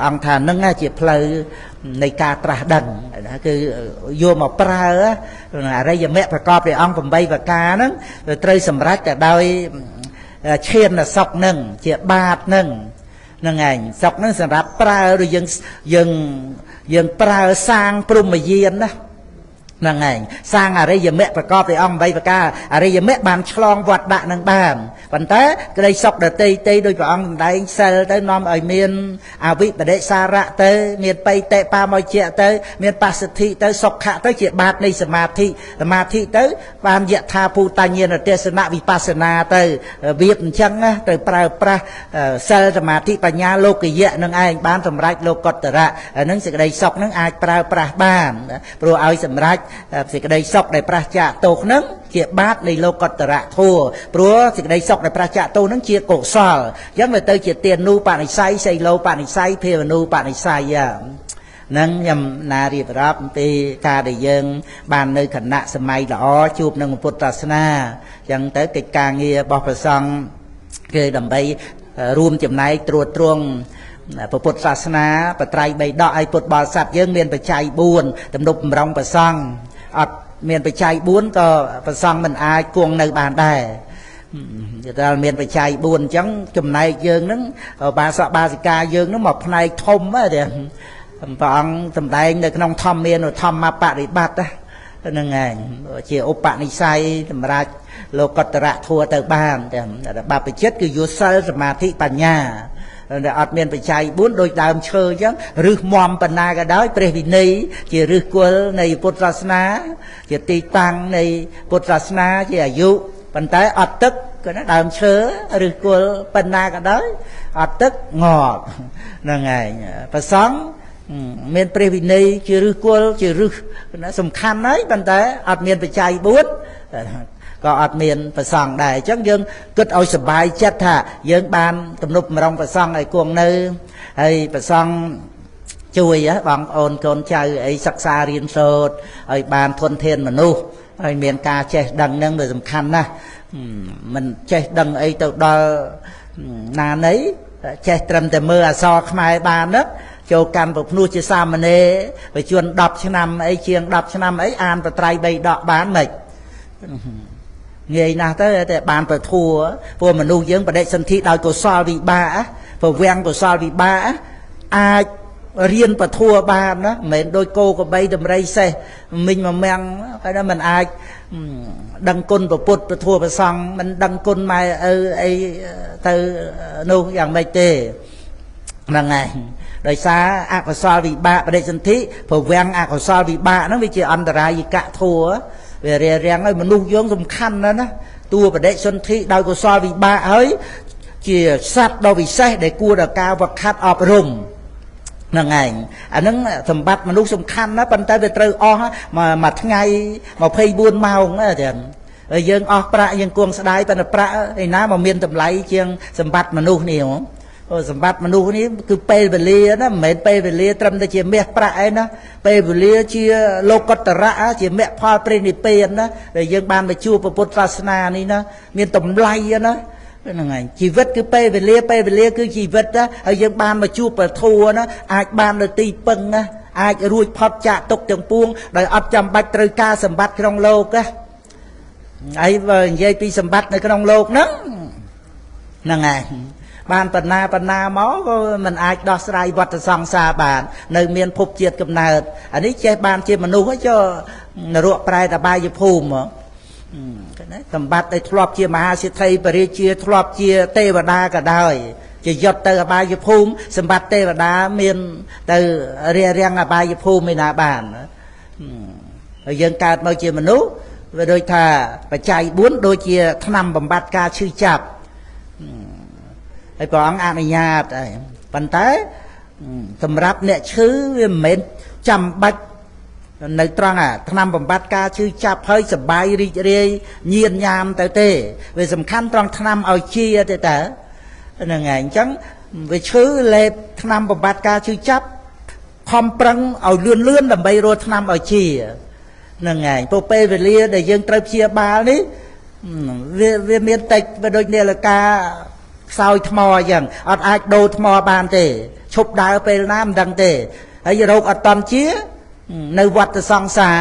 អង្គថានឹងជាផ្លូវនៃការត្រាស់ដឹងគឺយកមកប្រើអរិយមគ្គប្រកបដោយអង្គ8ប្រការហ្នឹងត្រូវសម្រេចតែដោយឈានសុខហ្នឹងជាបាតហ្នឹងហ្នឹងឯងសុខហ្នឹងសម្រាប់ប្រើឬយើងប្រើសាងព្រហ្មយានណាហ្នឹងឯងសាងអរិយមគ្គប្រកបដោយអង្គ8ប្រការអរិយមគ្គបានឆ្លងវត្តដាក់នឹងបានប៉ុន្តែក្តីសុខដតីទេដោយព្រះអង្គសម្ដែងសិលទៅនាំឲ្យមានអវិបដិសារៈទៅមានបៃតិបាមជ្ជៈទៅមានបស្សទ្ធិទៅសុខៈទៅជាបាតនៃសមាធិសមាធិទៅបានយថាភូតញ្ញាណទេសនៈវិបស្សនាទៅរបៀបអញ្ចឹងណាត្រូវប្រើប្រាស់សិលសមាធិបញ្ញាលោកយៈនឹងឯងបានសម្រេចលោកតរៈហ្នឹងសេចក្តីសុខហ្នឹងអាចប្រើប្រាស់បានព្រោះឲ្យសម្រេចសេចក្តីសុខដែលប្រឆាចទោសហ្នឹងជាបាបនៃលោកតរៈធัวព្រោះសេចក្តីសុខដែលប្រឆាចទោសហ្នឹងជាកុសលអញ្ចឹងវាទៅជាទានូបនិស្ស័យសីលោបនិស្ស័យភាវនូបនិស្ស័យហ្នឹងខ្ញុំណារៀបរាប់អំពីការដែលយើងបាននៅគណៈសម័យល្អជួបនឹងពុទ្ធសាសនាអញ្ចឹងទៅកិច្ចការងាររបស់ព្រះសង្ឃគេដើម្បីរួមចំណែកត្រួតត្រងពុទ្ធសាសនាបត្រៃបីដកឲ្យពុទ្ធបរិស័ទយើងមានបច្ច័យ4ទំនុកបំរុងព្រះសង្ឃអត់មានបច្ច័យ4ក៏ព្រះសង្ឃមិនអាចគង់នៅបានដែរតែមានបច្ច័យ4អញ្ចឹងចំណែកយើងហ្នឹងបាសកបាសិកាយើងហ្នឹងមកផ្នែកធំទេព្រះអង្គសម្ដែងនៅក្នុងធម្មមានធម្មបរិបត្តិហ្នឹងឯងជាឧបនិស្ស័យសម្រាប់លោកតរៈធัวទៅបានតែបព្វជិតគឺយកសិលសមាធិបញ្ញាដែលអត់មានបច្ច័យ4ដូចដើមឈើអញ្ចឹងរឹសមមបណ្ណាក៏ដោយព្រះវិន័យជារឹសគល់នៃពុទ្ធសាសនាជាទីតាំងនៃពុទ្ធសាសនាជាអាយុប៉ុន្តែអត់ទឹកក៏ណាដើមឈើរឹសគល់បណ្ណាក៏ដោយអត់ទឹកងាប់ហ្នឹងឯងព្រះសង្ឃមានព្រះវិន័យជារឹសគល់ជារឹសសំខាន់ហើយប៉ុន្តែអត់មានបច្ច័យ4 ក៏អត់មានប្រសង់ដែរអញ្ចឹងយើងគិតឲ្យសบายចិត្តថាយើងបានទំនុកម្រងប្រសង់ឲ្យគង់នៅហើយប្រសង់ជួយបងប្អូនកូនចៅអីសិក្សារៀនសូត្រឲ្យបានធនធានមនុស្សហើយមានការចេះដឹងនឹងវាសំខាន់ណាស់មិនចេះដឹងអីទៅដល់ណាណីចេះត្រឹមតែមើលអក្សរខ្មែរបានណាចូលកាន់ប្រភ្នោះជាសាមណេរបញ្ជន10ឆ្នាំអីជាង10ឆ្នាំអីអានបត្រៃបីដកបានមិនងាយណាស់ទៅតែបានប្រធัวព្រោះមនុស្សយើងបដិសន្ធិដោយកុសលវិបាកប្រវាំងកុសលវិបាកអាចរៀនពធัวបានណាមិនមែនដូចគោក្របីដំរីសេះមីងមមាំងហើយណាមិនអាចដឹងគុណពពុទ្ធពធัวប្រសង់មិនដឹងគុណម៉ែឪអីទៅនោះយ៉ាងម៉េចទេហ្នឹងហើយដោយសារអកុសលវិបាកបដិសន្ធិប្រវាំងអកុសលវិបាកហ្នឹងវាជាអន្តរាយកធัวវារារាំងឲ្យមនុស្សយើងសំខាន់ណាស់ណាតួបដិសន្ធិដោយកុសលវិបាកហើយជាសត្វដ៏វិសេសដែលគួរដល់ការវឹកហាត់អប់រំហ្នឹងឯងអាហ្នឹងសម្បត្តិមនុស្សសំខាន់ណាស់ប៉ុន្តែវាត្រូវអស់មួយថ្ងៃ24ម៉ោងចឹងហើយយើងអស់ប្រាក់យើងគួងស្ដាយប៉ុន្តែប្រាក់ឯណាមកមានតម្លៃជាងសម្បត្តិមនុស្សនេះហ៎សម្បត្តិមនុស្សនេះគឺពេលវេលាណាមិនមែនពេលវេលាត្រឹមតែជាមាសប្រាក់ឯណាពេលវេលាជាលោកុត្តរៈជាមគ្គផលព្រះនិព្វានណាដែលយើងបានមកជួបពុទ្ធសាសនានេះណាមានតម្លៃណាហ្នឹងហើយជីវិតគឺពេលវេលាពេលវេលាគឺជីវិតណាហើយយើងបានមកជួបពធណាអាចបាននៅទីពឹងណាអាចរួចផុតចាកទុកទាំងពួងដោយអត់ចាំបាច់ត្រូវការសម្បត្តិក្នុងលោកណាហើយបើនិយាយពីសម្បត្តិនៅក្នុងលោកហ្នឹងហ្នឹងហើយបានបណ្ណាបណ្ណាមកក៏មិនអាចដោះស្រាយវដ្តសង្សារបាននៅមានភពជាតិកំណើតអានេះចេះបានជាមនុស្សហើយចុះនរកប្រែតបាយភូមិណាសម្បត្តិដែលធ្លាប់ជាមហាសេដ្ឋីបរិជាធ្លាប់ជាទេវតាក៏ដោយជាយុទ្ធទៅអបាយភូមិសម្បត្តិទេវតាមានទៅរារាំងអបាយភូមិឯណាបានហើយយើងកើតមកជាមនុស្សវាដូចថាបច្ច័យ4ដូចជាថ្នាំបំបត្តិការឈឺចាប់ហើយព្រះអង្គអនុញ្ញាតហើយប៉ុន្តែសម្រាប់អ្នកឈឺវាមិនមែនចាំបាច់នៅត្រង់អាថ្នាំបំបត្តិការឈឺចាប់ហើយសបាយរីករាយញៀនញ៉ាមទៅទេវាសំខាន់ត្រង់ថ្នាំឲ្យជាទេតើហ្នឹងហើយអញ្ចឹងវាឈឺលេបថ្នាំបំបត្តិការឈឺចាប់ខំប្រឹងឲ្យលឿនលឿនដើម្បីរកថ្នាំឲ្យជាហ្នឹងហើយព្រោះពេលវេលាដែលយើងត្រូវព្យាបាលនេះវាមានតិចវាដូចនាឡិកាខ្សោយថ្មអញ្ចឹងអត់អាចដូរថ្មបានទេឈប់ដើរពេលណាមិនដឹងទេហើយរោគអត់តន់ជានៅវត្តសង្សារ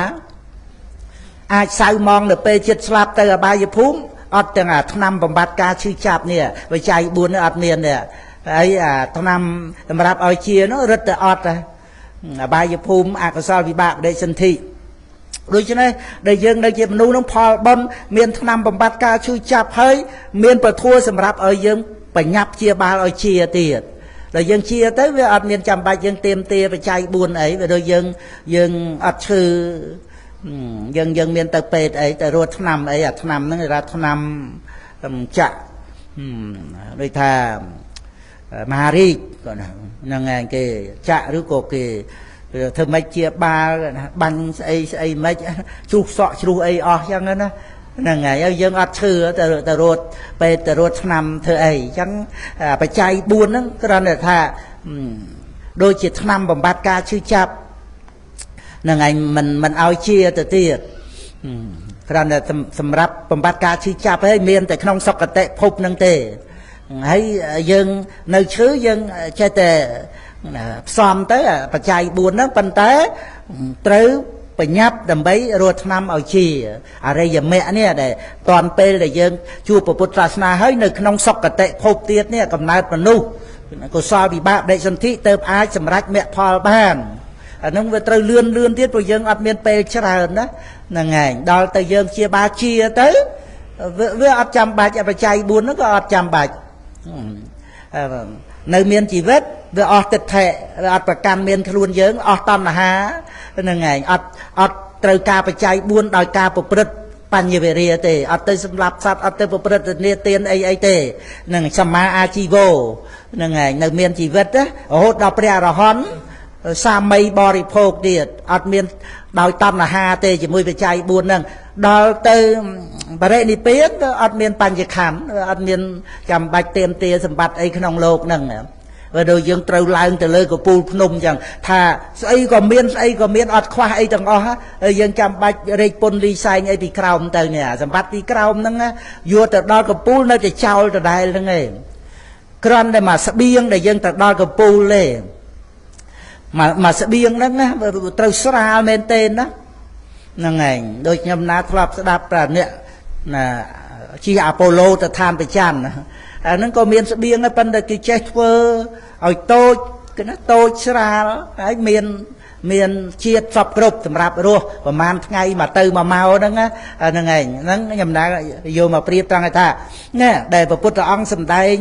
អាចសៅម៉ងនៅពេលចិត្តស្លាប់ទៅអបាយភូមិអត់ទាំងអាថ្នាំបំបត្តិការឈឺចាប់នេះវិច័យ4នេះអត់មានទេហើយអាថ្នាំសម្រាប់ឲ្យជានោះរឹតតែអត់អបាយភូមិអកុសលវិបាកបដិសន្ធិដូច្នេះដែលយើងនៅជាមនុស្សនឹងផលបុណ្យមានថ្នាំបំបត្តិការឈឺចាប់ហើយមានពធសម្រាប់ឲ្យយើងបញ្ញាប់ជាបាលឲ្យជាទៀតដល់យើងជាទៅវាអត់មានចាំបាច់យើងទៀមទាបច្ច័យ4អីវាដូចយើងយើងអត់ឈឺយើងយើងមានទៅពេទ្យអីទៅរត់ថ្នាំអីអាថ្នាំហ្នឹងគេថាថ្នាំចាក់ដូចថាមហារាជគាត់ហ្នឹងឯងគេចាក់ឬក៏គេធ្វើម៉េចជាបាលបាញ់ស្អីស្អីម៉េចជ្រុះសក់ជ្រុះអីអស់ចឹងណាហ្នឹងហើយហើយយើងអត់ឈឺទៅរត់ពេទ្យទៅរត់ថ្នាំធ្វើអីអញ្ចឹងបច្ច័យ4ហ្នឹងគ្រាន់តែថាដូចជាថ្នាំបំបត្តិការឈឺចាប់ហ្នឹងឯងមិនឲ្យជាទៅទៀតគ្រាន់តែសម្រាប់បំបត្តិការឈឺចាប់ហើយមានតែក្នុងសុគតិភពហ្នឹងទេហើយយើងនៅឈឺយើងចេះតែផ្សំទៅបច្ច័យ4ហ្នឹងប៉ុន្តែត្រូវបញ្ញាប់ដើម្បីរត់ថ្នាំឲ្យជាអរិយមគ្គនេះដែលតាន់ពេលដែលយើងជួបពុទ្ធសាសនាហើយនៅក្នុងសុគតិភពទៀតនេះកំណើតមនុស្សកុសលវិបាកបដិសន្ធិទៅអាចសម្រេចមគ្គផលបានអានឹងវាត្រូវលឿនលឿនទៀតព្រោះយើងអត់មានពេលច្រើនណាហ្នឹងឯងដល់ទៅយើងជាបាជាទៅវាអត់ចាំបាច់បច្ច័យ4ហ្នឹងក៏អត់ចាំបាច់នៅមានជីវិតវាអស់ទិដ្ឋិវាអត់ប្រកាន់មានខ្លួនយើងអស់តណ្ហាហ្នឹងឯងអត់ត្រូវការបច្ច័យ4ដោយការប្រព្រឹត្តបញ្ញវេរាទេអត់ទៅសម្លាប់សត្វអត់ទៅប្រព្រឹត្តនាទានអីអីទេហ្នឹងសម្មាអាជីវោហ្នឹងឯងនៅមានជីវិតរហូតដល់ព្រះអរហន្តសាមីបរិភោគទៀតអត់មានដោយតណ្ហាទេជាមួយបច្ច័យ4ហ្នឹងដល់ទៅ បរិនិព្វានក៏អត់មានបញ្ញខណ្ឌអត់មានចាំបាច់เตรียมទាសម្បត្តិអីក្នុងលោកហ្នឹងបើដូចយើងត្រូវឡើងទៅលើកំពូលភ្នំអញ្ចឹងថាស្អីក៏មានស្អីក៏មានអត់ខ្វះអីទាំងអស់ហើយយើងចាំបាច់រែកពុនលីសែងអីពីក្រោមទៅនេះសម្បត្តិពីក្រោមហ្នឹងយកទៅដល់កំពូលនៅតែចោលដដែលហ្នឹងឯងគ្រាន់តែមកស្បៀងដែលយើងទៅដល់កំពូលទេមកស្បៀងហ្នឹងណាត្រូវស្រាលមែនទេណាហ្នឹងឯងដូចខ្ញុំណាធ្លាប់ស្ដាប់ប្រាអ្នកណាជិះអាប៉ូឡូទៅឋានប្រច័នអាហ្នឹងក៏មានស្បៀងដែរប៉ុន្តែគេចេះធ្វើឲ្យតូចគេណាតូចស្រាលហើយមានជាតិសពគ្រប់សម្រាប់រស់ប្រហែលថ្ងៃមកទៅមកមកហ្នឹងហ្នឹងឯងហ្នឹងខ្ញុំណាយកមកប្រៀបត្រង់ថាណែដែលព្រះពុទ្ធអង្គសម្ដែង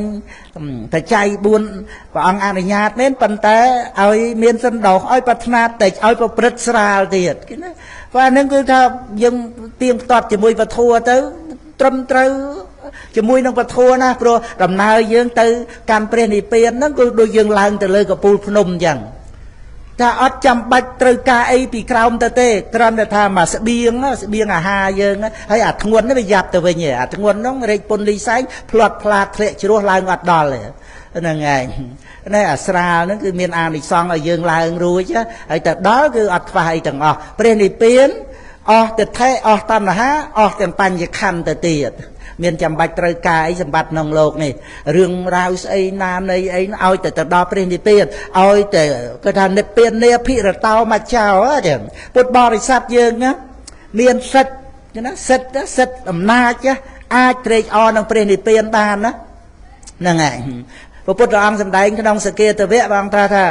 បច្ច័យ4ព្រះអង្គអនុញ្ញាតមែនប៉ុន្តែឲ្យមានសន្តោសឲ្យប្រាថ្នាតិចឲ្យប្រព្រឹត្តស្រាលទៀតគេណាព្រោះអាហ្នឹងគឺថាយើងទៀងផ្ទាត់ជាមួយពធទៅត្រឹមត្រូវជាមួយនឹងពធណាព្រោះដំណើរយើងទៅកាន់ព្រះនិព្វានហ្នឹងគឺដូចយើងឡើងទៅលើកំពូលភ្នំអញ្ចឹងថាអត់ចាំបាច់ត្រូវការអីពីក្រោមទៅទេគ្រាន់តែថាមកស្បៀងអាហារយើងហើយអាធ្ងន់នេះវាយ៉ាប់ទៅវិញឯងអាធ្ងន់ហ្នឹងរែកពុនលីសែងផ្លាត់ផ្លាតធ្លាក់ជ្រោះឡើងអត់ដល់ទេហ្នឹងឯងនេះអាស្រាលហ្នឹងគឺមានអានិសង្សឲ្យយើងឡើងរួចហើយទៅដល់គឺអត់ខ្វះអីទាំងអស់ព្រះនិព្វានអស់ទិដ្ឋិអស់តណ្ហាអស់ទាំងបញ្ញខណ្ឌទៅទៀតមានចាំបាច់ត្រូវការអីសម្បត្តិក្នុងលោកនេះរឿងរ៉ាវស្អីណានៃអីឲ្យតែទៅដល់ព្រះនិព្វានឲ្យតែគេថានិព្វាននាភិរតោមកចោចឹងពុទ្ធបរិស័ទយើងណាមានសិទ្ធណាសិទ្ធអំណាចអាចត្រេកអរនឹងព្រះនិព្វានបានណាហ្នឹងហើយព្រះពុទ្ធអង្គសម្ដែងក្នុងសគាតវៈបងថាថា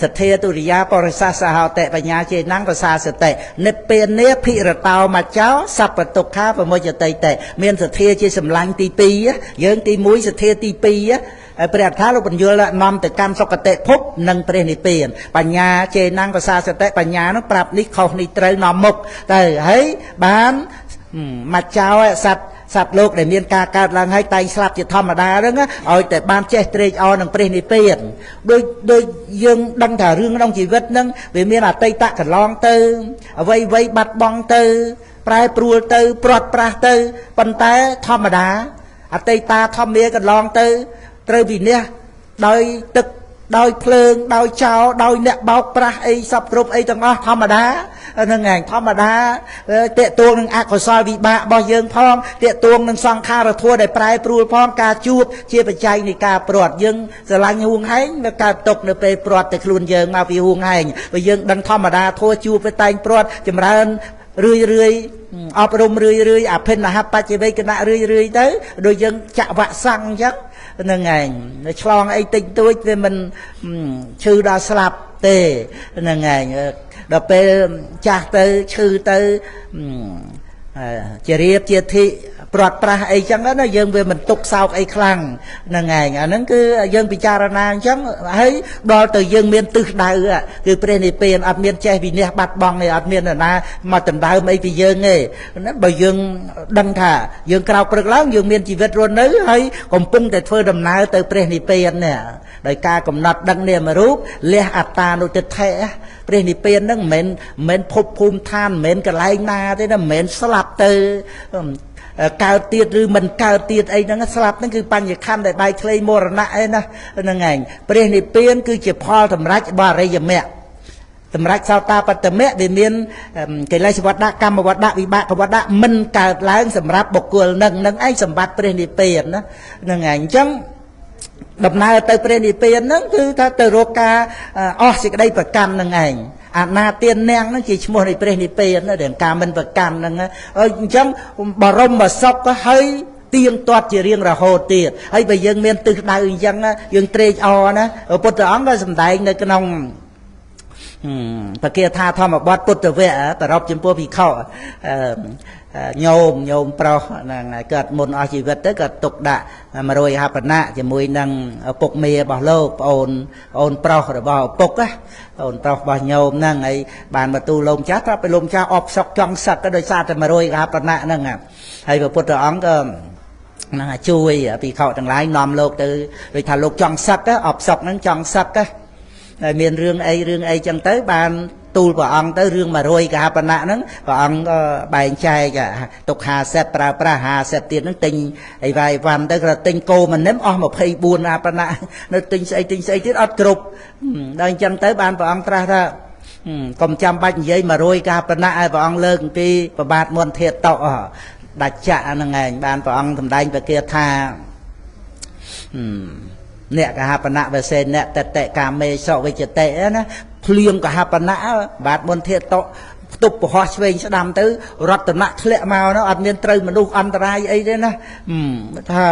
សទ្ធាទុរិយាបរិស័សសហតិបញ្ញាចេនំប្រសាសតិនិព្វានាភិរតោមចោសัพពទុក្ខាប្រមុចតិតិមានសទ្ធាជាសម្លាញ់ទី2យើងទី1សទ្ធាទី2ហើយព្រះអត្ថាលោកបញ្យល់នាំទៅកាន់សុគតិភពនិងព្រះនិព្វានបញ្ញាចេនំប្រសាសតិបញ្ញានោះប្រាប់នេះខុសនេះត្រូវនាំមុខទៅហើយបានមកចោសត្វលោកដែលមានការកើតឡើងហើយតែងស្លាប់ជាធម្មតាហ្នឹងឲ្យតែបានចេះត្រេកអរនឹងព្រះនិព្វានដូចយើងដឹងថារឿងក្នុងជីវិតហ្នឹងវាមានអតីតកន្លងទៅអ្វីៗបាត់បង់ទៅប្រែប្រួលទៅព្រាត់ប្រាសទៅប៉ុន្តែធម្មតាអតីតាធម្មាកន្លងទៅត្រូវវិនិច្ឆ័យដោយទឹកដោយភ្លើងដោយចោលដោយអ្នកបោកប្រាស់អីសពគ្រប់អីទាំងអស់ធម្មតាហ្នឹងឯងធម្មតាតេតួងនឹងអកុសលវិបាករបស់យើងផងតេតួងនឹងសង្ខារធម៌ដែលប្រែប្រួលផងការជួបជាបច្ច័យនៃការព្រាត់យើងស្រឡាញ់ហួងហែងវាកើតទុកនៅពេលព្រាត់តែខ្លួនយើងមកពីហួងហែងបើយើងដឹងធម្មតាធម៌ជួបវាតែងព្រាត់ចម្រើនរឿយរឿយអប់រំរឿយរឿយអភិនហបច្ចវេកណៈរឿយរឿយទៅដូចយើងចាក់វ៉ាក់សាំងអញ្ចឹងហ្នឹងឯងឆ្លងអីតិចតួចវាមិនឈឺដល់ស្លាប់ទេហ្នឹងឯងដល់ពេលចាស់ទៅឈឺទៅជារៀបជាធិព្រាត់ប្រាសអីចឹងណាយើងវាមិនទុកសោកអីខ្លាំងហ្នឹងឯងអាហ្នឹងគឺយើងពិចារណាអញ្ចឹងហើយដល់ទៅយើងមានទិសដៅគឺព្រះនិព្វានអត់មានចេះវិនិច្ឆ័យបាត់បង់ទេអត់មាននរណាមកដណ្ដើមអីពីយើងទេណាបើយើងដឹងថាយើងក្រោកព្រឹកឡើងយើងមានជីវិតរស់នៅហើយកំពុងតែធ្វើដំណើរទៅព្រះនិព្វាននេះដោយការកំណត់ដឹងនាមរូបលះអត្តានុទិដ្ឋិព្រះនិព្វានហ្នឹងមិនមែនភពភូមិឋានមិនមែនកន្លែងណាទេណាមិនមែនស្លាប់ទៅកើតទៀតឬមិនកើតទៀតអីហ្នឹងស្លាប់ហ្នឹងគឺបញ្ញខណ្ឌដែលបែកធ្លាយមរណៈអីណាហ្នឹងឯងព្រះនិព្វានគឺជាផលសម្រេចរបស់អរិយមគ្គសម្រាប់សោតាបត្តមៈវាមានកិលេសវត្តៈកម្មវត្តៈវិបាកវត្តៈមិនកើតឡើងសម្រាប់បុគ្គលនឹងនឹងឯងសម្បត្តិព្រះនិព្វានណាហ្នឹងឯងអញ្ចឹងដំណើរទៅព្រះនិព្វានហ្នឹងគឺថាទៅរកការអស់សេចក្តីប្រកាន់ហ្នឹងឯងអនាទាននាងហ្នឹងជាឈ្មោះនៃព្រះនិព្វានណាដែលការមិនប្រកាន់ហ្នឹងអញ្ចឹងបរមសុខហើយទៀងទាត់ជារៀងរហូតទៀតហើយបើយើងមានទិសដៅអញ្ចឹងយើងត្រេកអរណាពុទ្ធអង្គក៏សម្ដែងនៅក្នុងបគាថាធម្មបទពុទ្ធវៈប្រពចំពោះភិក្ខុញោមប្រុសហ្នឹងគាត់មុនអស់ជីវិតទៅគាត់ទុកដាក់100ហបណៈជាមួយនឹងឪពុកមេរបស់លោកប្អូនប្រុសរបស់ឪពុកណាប្អូនប្រុសរបស់ញោមហ្នឹងហើយបានមកទូលោមចាស់ត្រាប់ទៅលោមចាស់អបសុកចង់សឹកដោយសារតែ100ហបណៈហ្នឹងហើយព្រះពុទ្ធអង្គក៏ហ្នឹងជួយភិក្ខុទាំងឡាយនាំលោកទៅដូចថាលោកចង់សឹកអបសុកហ្នឹងចង់សឹកហើយមានរឿងអីចឹងទៅបាន ទូលព្រះអង្គទៅរឿង100កហបណៈហ្នឹងព្រះអង្គក៏បែងចែកទុក50ប្រើប្រាស់50ទៀតហ្នឹងទិញអីវ៉ៃវ៉ាន់ទៅក៏ទិញគោមនិមអស់24អបណៈនៅទិញស្អីទិញស្អីទៀតអត់គ្រប់ដល់អញ្ចឹងទៅបានព្រះអង្គត្រាស់ថាកុំចាំបាច់និយាយ100កហបណៈឲ្យព្រះអង្គលើកអំពីប្របាទមន្ធាតោដាច់ចៈហ្នឹងឯងបានព្រះអង្គសម្ដែងពគាថាអ្នកកហបណៈវសេអ្នកតតិកាមេសុវិជ្ជតិណាភ្លៀងកហបណៈបាទមន្ធាតោផ្ទប់ពហោះឆ្វេងស្ដាំទៅរតនៈធ្លាក់មកនោះអត់មានត្រូវមនុស្សអន្តរាយអីទេណាថា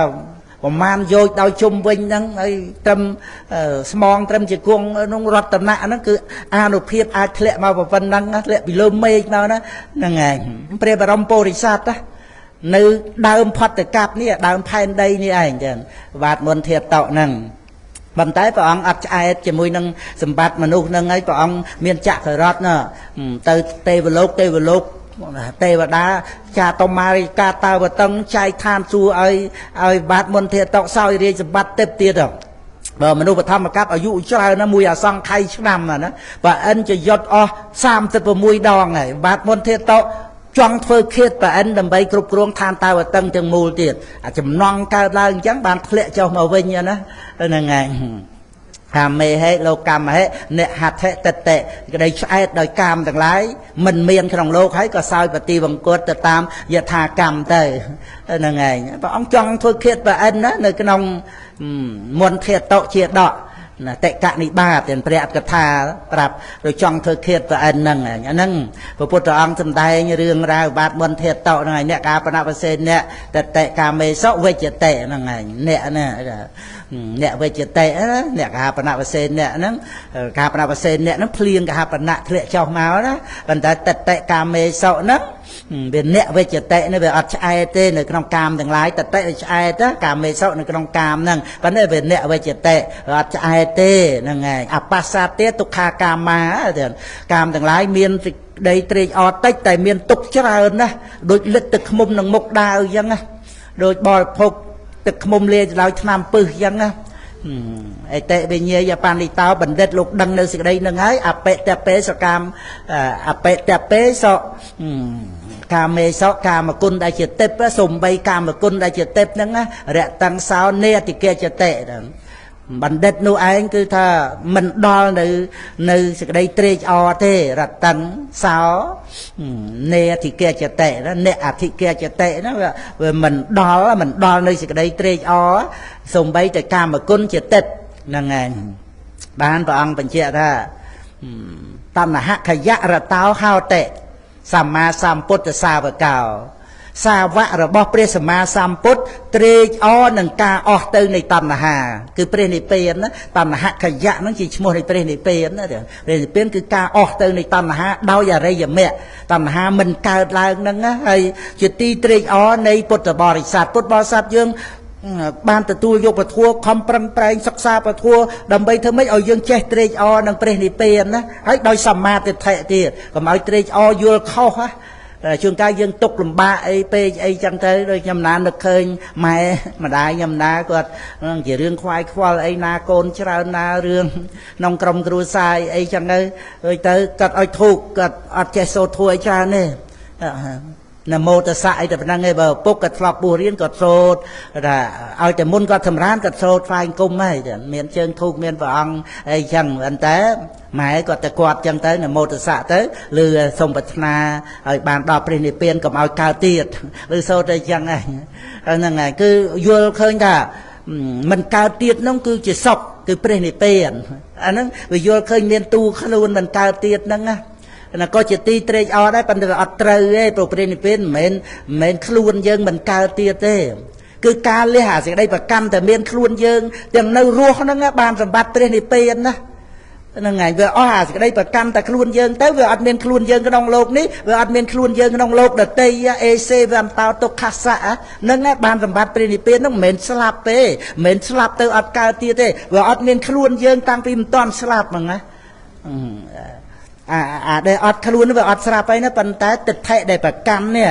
ប្រមាណយោជដោយជុំវិញហ្នឹងហើយត្រឹមស្មងត្រឹមជាគង់ក្នុងរតនៈហ្នឹងគឺអានុភាពអាចធ្លាក់មកប៉ុណ្ណឹងធ្លាក់ពីលើមេឃមកណាហ្នឹងឯងព្រះបរមពុរិស័ទណានៅដើមផតកັບនេះដើមផែនដីនេះឯងចឹងបាទមន្ធាតោហ្នឹងប៉ុន្តែព្រះអង្គអត់ឆ្អែតជាមួយនឹងសម្បត្តិមនុស្សហ្នឹងហើយព្រះអង្គមានចក្ររតណាទៅទេវលោកទេវលោកទេវតាចាតមារិកាតាវតឹងចែកឋានសួគ៌ឲ្យបាទមន្ធាតោសោយរាជសម្បត្តិទេពទៀតបើមនុស្សបឋមកັບអាយុច្រើនណាស់មួយអសង្ខ័យឆ្នាំណាបើអិនជាយុទ្ធអស់36ដងហើយបាទមន្ធាតោចង់ធ្វើឃាតប្រអិនដើម្បីគ្រប់គ្រងឋានតាវតឹងទាំងមូលទៀតអាចំណងកើតឡើងអញ្ចឹងបានធ្លាក់ចុះមកវិញណាហ្នឹងឯងកាមេហេលោកកម្មហេអ្នកហត្ថិតតិក្តីឆ្អែតដោយកាមទាំងឡាយមិនមានក្នុងលោកហើយក៏សោយបฏิវង្គតទៅតាមយថាកម្មទៅហ្នឹងឯងព្រះអង្គចង់ធ្វើឃាតប្រអិនណានៅក្នុងមន្ធាតោជាដកណាតិកនិបាតទាំងព្រះអត្តកថាប្រាប់ដោយចង់ធ្វើឃាតប្រអិនហ្នឹងអាហ្នឹងព្រះពុទ្ធអង្គសម្ដែងរឿងរ៉ាវបាទមន្ធាតោហ្នឹងឯងអ្នកកាបណបសេអ្នកតតិកាមេសុវិជ្ជតិហ្នឹងឯងអ្នកណាអ្នកវិជ្ជតិណាអ្នកកាបណបសេអ្នកហ្នឹងកាបណបសេអ្នកហ្នឹងភ្លៀងកាបណៈធ្លាក់ចុះមកណាប៉ុន្តែតតិកាមេសុហ្នឹងវាអ្នកវិជ្ជតិនេះវាអត់ឆ្អែតទេនៅក្នុងកាមទាំងឡាយតតិវាឆ្អែតកាមេសុនៅក្នុងកាមហ្នឹងប៉ុន្តែវាអ្នកវិជ្ជតិអត់ឆ្អែតទេហ្នឹងឯងអបស្សាទេទុក្ខាកាមាកាមទាំងឡាយមានសេចក្តីត្រេកអរតិចតែមានទុក្ខច្រើនណាស់ដូចលិតទឹកឃ្មុំនឹងមុខដាវអញ្ចឹងណាដូចបរិភោគទឹកឃ្មុំលាយដោយថ្នាំពឹសអញ្ចឹងណាអតិវិញ្ញាយបណ្ឌិតោបណ្ឌិតលោកដឹងនៅសេចក្តីនឹងហើយអបិតពេសកាមអបិតពេសកាមេសកាមគុណដែលជាទេពសំបីកាមគុណដែលជាទេពហ្នឹងរតੰសោនេតិកេចតិបណ្ឌិតនោះឯងគឺថាមិនដល់នៅសេចក្តីត្រេកអរទេរតੰសោនេតិកេចតិអ្នកអធិកេចតិហ្នឹងវាមិនដល់នៅសេចក្តីត្រេកអរសំបីតែកាមគុណជាទេពហ្នឹងឯងបានព្រះអង្គបញ្ជាក់ថាតណ្ហខយៈរតោហោតិសម្មាសម្ពុទ្ធសាវកោសាវករបស់ព្រះសម្មាសម្ពុទ្ធត្រេកអរនឹងការអស់ទៅនៃតណ្ហាគឺព្រះនិព្វានណាតណ្ហខយៈហ្នឹងជាឈ្មោះនៃព្រះនិព្វានណាព្រះនិព្វានគឺការអស់ទៅនៃតណ្ហាដោយអរិយមគ្គតណ្ហាមិនកើតឡើងហ្នឹងណាហើយជាទីត្រេកអរនៃពុទ្ធបរិស័ទពុទ្ធបរិស័ទយើងបានទទួលយកពធខំប្រឹងប្រែងសិក្សាពធដើម្បីធ្វើម៉េចឲ្យយើងចេះត្រេកអរនឹងព្រះនិព្វានណាហើយដោយសមាទិដ្ឋិទៀតកុំឲ្យត្រេកអរយល់ខុសណាជួនកាលយើងទុកលំបាកអីពេកអីចឹងទៅដូចខ្ញុំណានឹកឃើញម៉ែម្ដាយខ្ញុំណាគាត់ជារឿងខ្វាយខ្វល់អីណាកូនច្រើនណារឿងក្នុងក្រុមគ្រួសារអីចឹងទៅដូចទៅគាត់ឲ្យធូកគាត់អត់ចេះសូត្រធัวអីច្រើនទេនមោតសៈអីតែប៉ុណ្្នឹងឯងបើឪពុកគាត់ធ្លាប់បួសរៀនគាត់សូត្រថាឲ្យតែមុនគាត់សម្រានគាត់សូត្រថ្វាយគុំហើយមានជើងធូបមានព្រះអង្គអីចឹងប៉ុន្តែម៉ែគាត់តែគាត់ចឹងទៅនមោតសៈទៅឬសូមប្រាថ្នាឲ្យបានដល់ព្រះនិព្វានកុំឲ្យកើតទៀតឬសូត្រតែចឹងឯងហ្នឹងហើយគឺយល់ឃើញថាមិនកើតទៀតនោះគឺជាសុខគឺព្រះនិព្វានអាហ្នឹងវាយល់ឃើញមានទូខ្លួនមិនកើតទៀតហ្នឹងណាណាក៏ជាទីត្រេកអរដែរប៉ុន្តែអត់ត្រូវទេព្រោះព្រះនិព្វានមិនមែនខ្លួនយើងមិនកើតទៀតទេគឺការលះអាសេចក្តីប្រកម្មតែមានខ្លួនយើងទាំងនៅរស់ហ្នឹងបានសម្បត្តិព្រះនិព្វានណាហ្នឹងហើយវាអស់អាសេចក្តីប្រកម្មតែខ្លួនយើងទៅវាអត់មានខ្លួនយើងក្នុងលោកនេះវាអត់មានខ្លួនយើងក្នុងលោកដទៃអេសេវន្តោទុក្ខសៈហ្នឹងបានសម្បត្តិព្រះនិព្វានហ្នឹងមិនមែនស្លាប់ទេមិនមែនស្លាប់ទៅអត់កើតទៀតទេវាអត់មានខ្លួនយើងតាំងពីមិនទាន់ស្លាប់ហ្នឹងណា អាដែលអត់ខ្លួនវាអត់ស្រាប់អីណាប៉ុន្តែទិដ្ឋិដែលប្រកាន់នេះ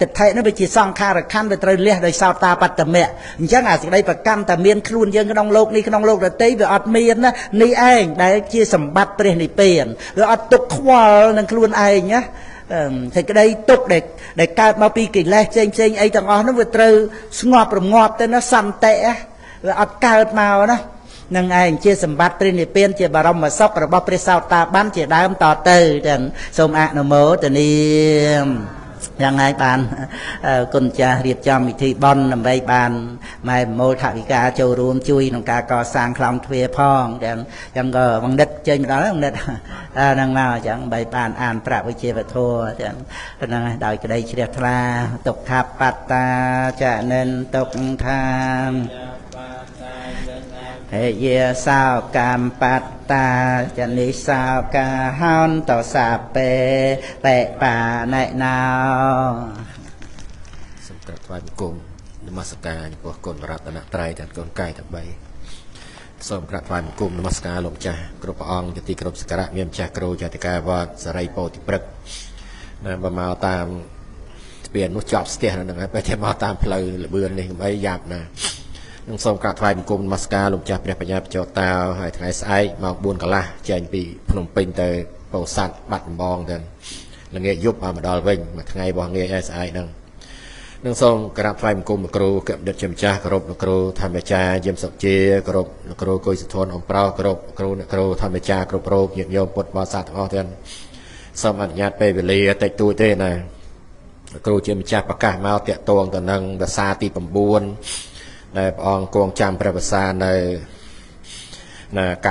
ទិដ្ឋិនេះវាជាសង្ខារខណ្ឌវាត្រូវលះដោយសោតាបត្តមៈអញ្ចឹងអាសេចក្តីប្រកាន់តែមានខ្លួនយើងក្នុងលោកនេះក្នុងលោកដទៃវាអត់មានណានេះឯងដែលជាសម្បត្តិព្រះនិព្វានវាអត់ទុកខ្វល់នឹងខ្លួនឯងណាសេចក្តីទុកដែលកើតមកពីកិលេសផ្សេងផ្សេងអីទាំងអស់នោះវាត្រូវស្ងប់រងាប់ទៅណាសន្តិវាអត់កើតមកណានឹងឯងជាសម្បត្តិព្រះនិព្វានជាបរមសុខរបស់ព្រះសោតាបានជាដើមតទៅទាំងសូមអនុមោទនាយ៉ាងហើយបានគុណចាស់រៀបចំពិធីបុណ្យដើម្បីបានម៉ែមូលថវិកាចូលរួមជួយក្នុងការកសាងខ្លងទ្វារផងទាំងចឹងក៏បង្និតចេញមកដល់បង្និតហ្នឹងមកចឹងដើម្បីបានអានប្រាក់វិជ្ជាវធម៌ទាំងហ្នឹងដោយក្តីជ្រះថ្លាទុក្ខបត្តាចនិនទុក្ខាហេយាសោកម្មបត្តាចនិសោកាហោនតសាពេបេបាណេណោសូមក្រាបថ្វាយបង្គំនមស្ការចំពោះគុណរតនត្រ័យទាំងកូនកាយទាំង3សូមក្រាបថ្វាយបង្គំនមស្ការលោកម្ចាស់គ្រប់ព្រះអង្គជាទីគោរពសក្ការៈមានម្ចាស់គ្រូចតិកាវត្តសរីពោធិព្រឹកណាបើមកតាមស្ពាននោះជាប់ស្ទះនៅហ្នឹងហើយបែរតែមកតាមផ្លូវលបឿននេះកុំអីយ៉ាប់ណានឹងសូមក្រាបថ្វាយបង្គំនមស្ការលោកម្ចាស់ព្រះបញ្ញាបញ្ចោតាហើយថ្ងៃស្អែកម៉ោង4កន្លះចេញពីភ្នំពេញទៅពោធិ៍សាត់បាត់ដំបងទៅល្ងាចយប់មកដល់វិញមួយថ្ងៃរបស់ងាយឯស្អែកហ្នឹងនឹងសូមក្រាបថ្វាយបង្គំលោកគ្រូគបណ្ឌិតជាម្ចាស់គោរពលោកគ្រូធម្មចារ្យយាមសុកជាគោរពលោកគ្រូគុយសុធនអំប្រោគោរពគ្រូអ្នកគ្រូធម្មចារ្យគ្រប់រូបញាតិញោមពុទ្ធបរិស័ទទាំងអស់ទាំងសូមអនុញ្ញាតពេលវេលាតិចតួចទេណាលោកគ្រូជាម្ចាស់ប្រកាសមកតាក់ទងទៅនឹងភាសាទី9ដែលព្រះអង្គគង់ចាំព្រះវស្សានៅ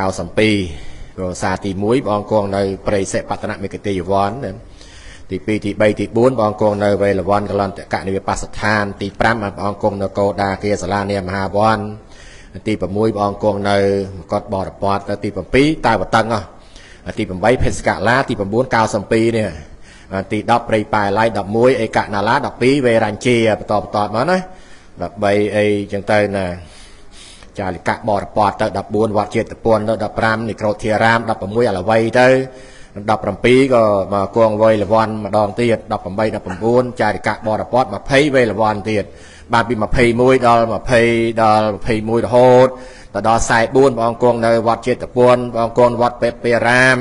92ព្រះវស្សាទី1ព្រះអង្គគង់នៅព្រៃសិបតនមេគតិយវ័នទី2ទី3ទី4ព្រះអង្គគង់នៅវេលវ័នកលន្តកនិវាសស្ថានទី5ព្រះអង្គគង់នៅកោដាគាសាលានាមហាវ័នទី6ព្រះអង្គគង់នៅមកុដបរពតទី7តាវតឹងទី8ភេសកលាទី9 92នេះទី10ព្រៃប៉ែឡៃ11ឯកណាឡា12វេរញ្ជាបន្តបន្តមកណា13អីចឹងទៅណាចាលិកៈបរពតទៅ14វត្តចេតពុនទៅ15និក្រូធារាម16អលវ័យទៅ17ក៏មកគង់វៃលវ័នម្ដងទៀត18 19ចារិកៈបរពត20វេលវ័នទៀតបាទពី21ដល់20ដល់21រហូតទៅដល់44ព្រះអង្គគង់នៅវត្តចេតពុនព្រះអង្គគង់វត្តពេពេរាម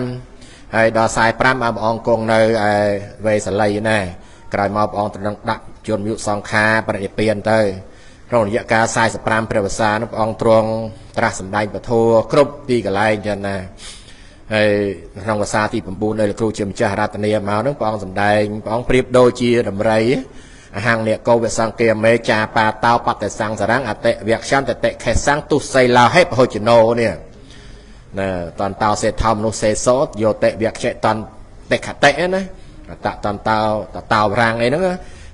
ហើយដល់45ព្រះអង្គគង់នៅឯវេសាលីណាក្រោយមកព្រះអង្គត្រឹមដាក់ជនយុសង្ខាបរិនិព្វានទៅក្នុងរយៈកាល45ព្រះវស្សានោះព្រះអង្គទ្រង់ត្រាស់សម្ដែងពធគ្រប់ទីកន្លែងចឹងណាហើយក្នុងវស្សាទី9ដែលលោកគ្រូជាម្ចាស់រតនាមកនោះព្រះអង្គសម្ដែងព្រះអង្គប្រៀបដូចជាដំរីអហង្នេកោវសង្គាមេចាបាតោបតិសង្សារំអតិវក្សន្តតិខេសੰទុសីលោហេពហុជណោនេះណាតន្តោសេថោមនុសេសោយោតិវក្សតន្តតិខតិណាតតន្តោតតោរាំងអីហ្នឹង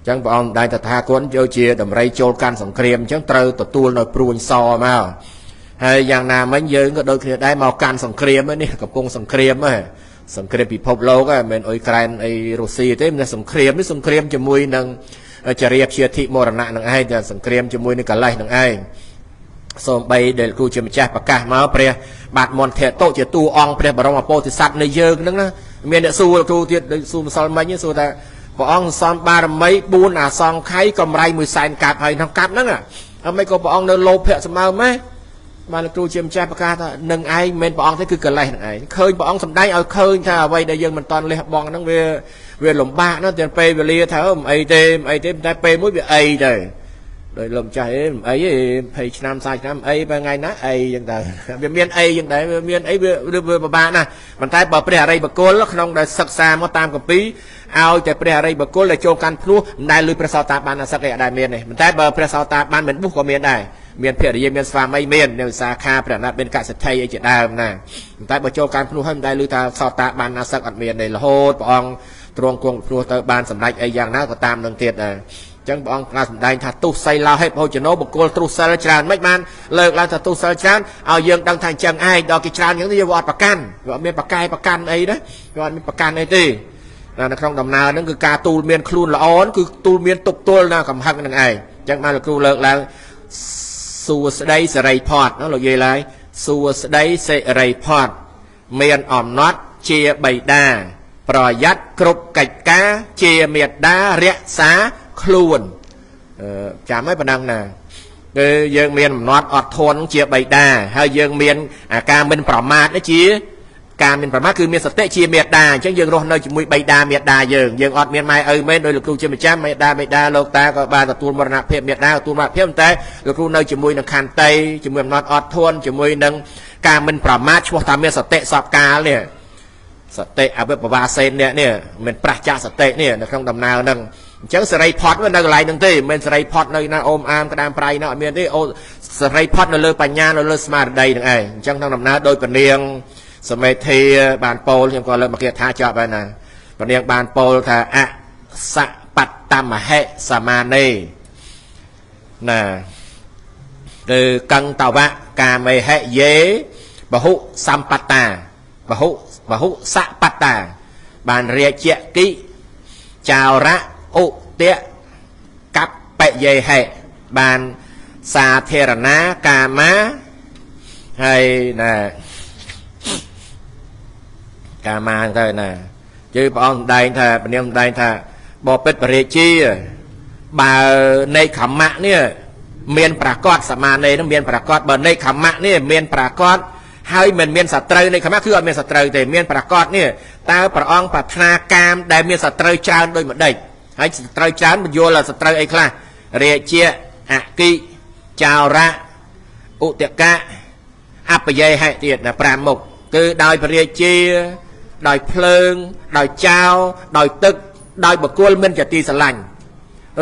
ចឹងព្រះអង្គដែលតថាគតយកជាដំរីចូលកាន់សង្គ្រាមអញ្ចឹងត្រូវទទួលនៅព្រួញសមកហើយយ៉ាងណាមិញយើងក៏ដូចគ្នាដែរមកកាន់សង្គ្រាមនេះកំពុងសង្គ្រាមហ៎សង្គ្រាមពិភពលោកហ៎មិនមែនអ៊ុយក្រែនអីរុស្ស៊ីទេមិនសង្គ្រាមនេះសង្គ្រាមជាមួយនឹងចរិយាព្យាធិមរណៈនឹងឯងតែសង្គ្រាមជាមួយនឹងកលេសនឹងឯងសូម្បីដែលគ្រូជាម្ចាស់ប្រកាសមកព្រះបាទមន្តធតុជាតួអង្គព្រះបរមពោធិសត្វនៃយើងហ្នឹងណាមានអ្នកសួរគ្រូទៀតដូចសួរម្សិលមិញសួរថាព្រះអង្គសំបារមី4អាសង្ខ័យកម្រៃ1សែនកាប់ហើយក្នុងកាប់ហ្នឹងអត់មិនក៏ព្រះអង្គនៅលោភៈសម្ើមហ៎បានលោកគ្រូជាម្ចាស់ប្រកាសថានឹងឯងមិនមែនព្រះអង្គទេគឺកលេសនឹងឯងឃើញព្រះអង្គសម្ដែងឲ្យឃើញថាអ្វីដែលយើងមិនតន់លះបង់ហ្នឹងវាលំបាកណាស់ទាំងពេលវេលាថាមិនអីទេមិនអីទេតែពេលមួយវាអីទៅដោយលោកម្ចាស់អីមិនអីទេ20ឆ្នាំ40ឆ្នាំអីបើថ្ងៃណាអីចឹងទៅវាមានអីចឹងដែរវាមានអីវាពិបាកណាស់ប៉ុន្តែបើព្រះអរិយបុគ្គលក្នុងដែលសិក្សាមកតាមគម្ពីរឲ្យតែព្រះអរិយបុគ្គលដែលចូលកាន់ភ្លោះមិនដែលលុយព្រះសោតាបានអសឹកឯអត់ដែលមានទេប៉ុន្តែបើព្រះសោតាបានមិនបុះក៏មានដែរមានភរិយាមានស្វាមីមាននៅវិសាខាព្រះណាត់មានកសិទ្ធិអីជាដើមណាប៉ុន្តែបើចូលកាន់ភ្លោះហើយមិនដែលលឺថាសោតាបានអសឹកអត់មានទេរហូតព្រះអង្គទ្រង់គង់ភ្លោះទៅបានសម្រេចអីយ៉ាងណាក៏តាមនឹងទៀតដែរចឹងព្រះអង្គបានសម្ដែងថាទុសីលោហេពហុជណោបុគ្គលទ្រុសិលច្រើនមិនបានលើកឡើងថាទុសិលច្រើនឲ្យយើងដឹងថាអញ្ចឹងឯងដល់គេច្រើនអញ្ចឹងយើងអត់ប្រកាន់វាអត់មានប្រកែប្រកាន់អីណាវាអត់មានប្រកាន់អីទេនៅក្នុងដំណើរហ្នឹងគឺការទូលមានខ្លួនល្អគឺទូលមានទប់ទល់ណាកំហឹងនឹងឯងអញ្ចឹងបានលោកគ្រូលើកឡើងសួស្តីសេរីផតណាលោកយាយឡើយសួស្តីសេរីផតមានអំណត់ ជាបិតាប្រយ័ត្នគ្រប់កិច្ចការជាមេដារក្សាខ្លួនចាំឲ្យប៉ុណ្ណឹងណាគឺយើងមានអំណត់អត់ធន់ជាបិតាហើយយើងមានអាការមិនប្រមាទនេះជាការមានប្រមាទគឺមានសតិជាមេដាអញ្ចឹងយើងរស់នៅជាមួយបិតាមេដាយើងយើងអត់មានម៉ែឪមែនដោយលោកគ្រូជាម្ចាស់មេដាមេដាលោកតាក៏បានទទួលមរណភាពមេដាទទួលមរណភាពតែលោកគ្រូនៅជាមួយនឹងខន្តីជាមួយអំណត់អត់ធន់ជាមួយនឹងការមិនប្រមាទឈ្មោះថាមានសតិសពកាលនេះសតិអវិបវាសេននេះមិនប្រះចាកសតិនេះនៅក្នុងដំណើរហ្នឹងអញ្ចឹងសេរីផុតវានៅកន្លែងហ្នឹងទេមិនមែនសេរីផុតនៅណាអូមអាមក្តាមប្រៃណាអត់មានទេអូសេរីផុតនៅលើបញ្ញានៅលើស្មារតីហ្នឹងឯងអញ្ចឹងក្នុងដំណើរដោយពនាងសមេធាបានពោលខ្ញុំក៏លើកមកគេថាចប់ហើយណាពនាងបានពោលថាអសបត្តមហិសមានេណាគឺកੰតវៈកាមេហិយេបហុសម្បតាបហុបហុសបតាបានរាជគិចោរៈឧតៈកបយេហិបានសាធារណាកាមាហើយណាកាមាទៅណាជឿព្រះអង្គសម្ដែងថាព្រះនាងសម្ដែងថាបពិតពរាជាបើនៃខមៈនេះមានប្រកបសមានេនឹងមានប្រកបបើនៃខមៈនេះមានប្រកបហើយមិនមានសត្រូវនៃខមៈគឺអត់មានសត្រូវទេមានប្រកបនេះតើព្រះអង្គប្រាថ្នាកាមដែលមានសត្រូវច្រើនដូចម្ដេចហើយសត្រូវច្រើនបញ្យល់សត្រូវអីខ្លះរាជាអគិចោរៈឧតកៈអបយេហិទៀតណា5មុខគឺដោយពរាជាដោយភ្លើងដោយចោលដោយទឹកដោយបុគ្គលមិនជាទីស្រឡាញ់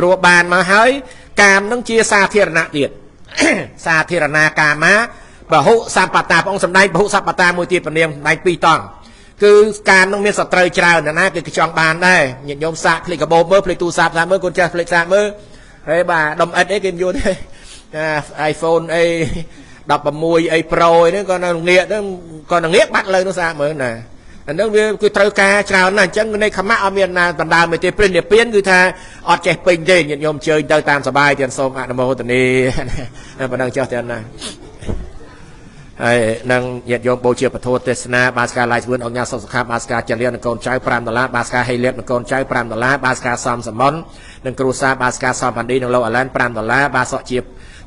រស់បានមកហើយកាមនឹងជាសាធារណៈទៀតសាធារណាកាមាបហុសម្បតាព្រះអង្គសម្ដែងបហុសម្បតាមួយទៀតពនាងសម្ដែងពីរតង់គឺកាមនឹងមានសត្រូវច្រើនណាគឺគេចង់បានដែរញាតិញោមសាកភ្លេចកាបូបមើលភ្លេចទូរស័ព្ទសាកមើលកូនចាស់ភ្លេចសាកមើលហើយបាទដុំអិតអីគេមិនយល់ទេ iPhone អី16អី Pro អីហ្នឹងក៏នៅងាកហ្នឹងក៏នៅងាកបាត់លើនោះសាកមើលណាអាហ្នឹងវាគឺត្រូវការច្រើនណាស់អញ្ចឹងនៃខមៈអត់មានណាដណ្ដើមទេព្រះនិព្វានគឺថាអត់ចេះពេញទេញាតិញោមអញ្ជើញទៅតាមសបាយទាំងសូមអនុមោទនាប៉ុណ្ណឹងចុះទាំងណាហើយនឹងញាតិញោមបូជាពធទេសនាបាសកាឡាយស្វឿនអង្គញាសុខសុខាបាសកាចលៀននិងកូនចៅ5ដុល្លារបាសកាហេលៀបនិងកូនចៅ5ដុល្លារបាសកាសំសមននិងគ្រូសាបាសកាសំផាន់ឌីនិងលោកអាឡែន5ដុល្លារបាសកជា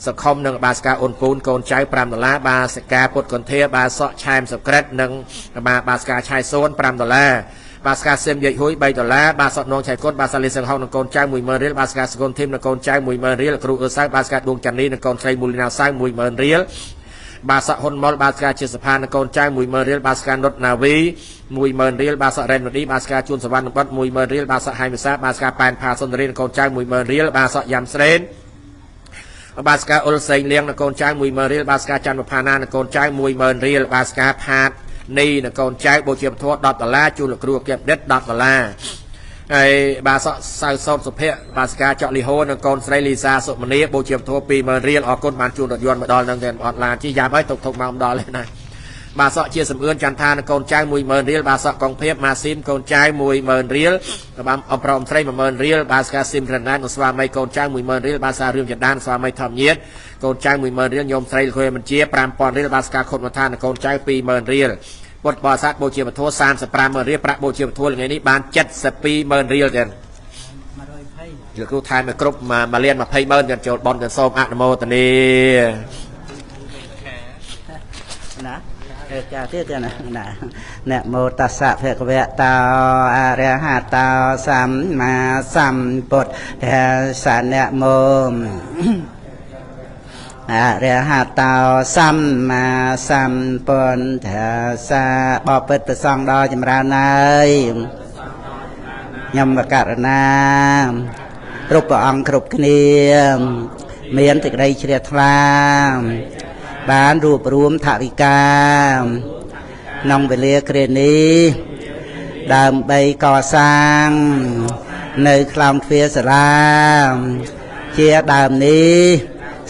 សខុមនិងបាសកាអូនពូនកូនចៅ5ដុល្លារបាសកាពុតកុនធាបាសកឆែមសុក្រិតនិងបាសកាឆៃសូន5ដុល្លារបាសកាសឹមយាយហ៊ុយ3ដុល្លារបាសកនងឆៃកុនបាសលីសង្ហោនិងកូនចៅ10000រៀលបាសកាសកុនធីមនិងកូនចៅ10000រៀលគ្រូអឺសៅបាសកាដួងចាន់នីនិងកូនស្រីមូលីណាសៅ10000រៀលបាសកហ៊ុនម៉ុលបាសកាជាសផានិងកូនចៅ10000រៀលបាសកានុតណាវី10000រៀលបាសករ៉េនវឌីបាសកាជួនសវណ្ណបុត្រ10000រៀលបាសកហៃវិសាបាសកាប៉ែនផាសុនរីនិងកូនចៅ10000រៀលបាសកយ៉ាំស្រេនបាសកាអ៊ុលសេងលៀងនិងកូនចៅ10000រៀលបាសកាច័ន្ទវផាណានិងកូនចៅ10000រៀលបាសកាផាតនីនិងកូនចៅបូជាពធ10ដុល្លារជូនលោកគ្រូអគ្គបណ្ឌិត10ដុល្លារហើយបាសកសៅសោតសុភ័ក្របាសកាចកលីហូនិងកូនស្រីលីសាសុមនីបូជាពធ20000រៀលអរគុណបានជូនរថយន្តមកដល់នឹងតែអត់ឡានជិះយ៉ាប់ហើយទុកមកដល់ទេណាបាសកជាសំអឿនចន្ទថានិងកូនចៅ10000រៀលបាសកកងភៀបម៉ាស៊ីមកូនចៅ10000រៀលបានអប្រុសស្រី10000រៀលបាសកាស៊ីមរណាតនិងស្វាមីកូនចៅ10000រៀលបាសារឿងចន្ទានស្វាមីធម្មញាតកូនចៅ10000រៀលញោមស្រីលខុយបញ្ជា5000រៀលបាសកាខុតវថានិងកូនចៅ20000រៀលពុទ្ធបរិស័ទបូជាពធ350,000រៀលប្រាក់បូជាពធថ្ងៃនេះបាន720,000រៀលទៀត120លោកគ្រូថែមឲ្យគ្រប់1លាន20,000ទៀតចូលបនទាំងសូមអនុមោទនាណាកាទៀតណាណាមោតស្សៈភគវៈតោអរហតោសម្មាសម្ពុទ្ធស្សៈនមោអរហតោសម្មាសម្ពុទ្ធស្សៈបពិតព្រះសង្ឃដ៏ចម្រើនហើយខ្ញុំបករណាគ្រប់ព្រះអង្គគ្រប់គ្នាមានសេចក្តីជ្រះថ្លាបានរួបរួមថវិកាក្នុងវេលាគ្រានេះដើម្បីកសាងនៅខ្លោងទ្វារសាលាជាដើមនេះ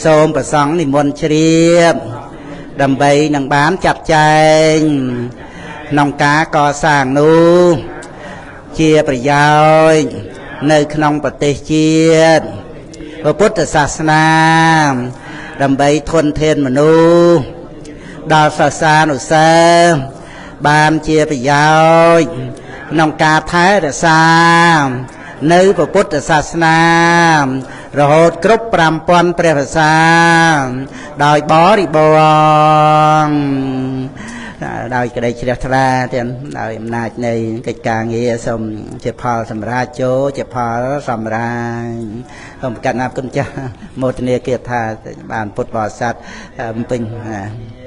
សូមប្រសង់និមន្តជ្រាបដើម្បីនឹងបានចាត់ចែងក្នុងការកសាងនោះជាប្រយោជន៍នៅក្នុងប្រទេសជាតិពុទ្ធសាសនាដើម្បីធនធានមនុស្សដល់សាសានុសិស្ស បានជាប្រយោជន៍ក្នុងការថែរក្សានៅពុទ្ធសាសនារហូតគ្រប់5000ព្រះវស្សាដោយបរិបូរណ៍ ដោយក្តីជ្រះថ្លាទាំងដោយអំណាចនៃកិច្ចការងារ សូមជាផលសម្រាប់ចូលជាផលសម្រាប់ សូមកណ្ណាគុណចាស់មោទនាគាថាបានពុទ្ធបរិស័ទពេញ។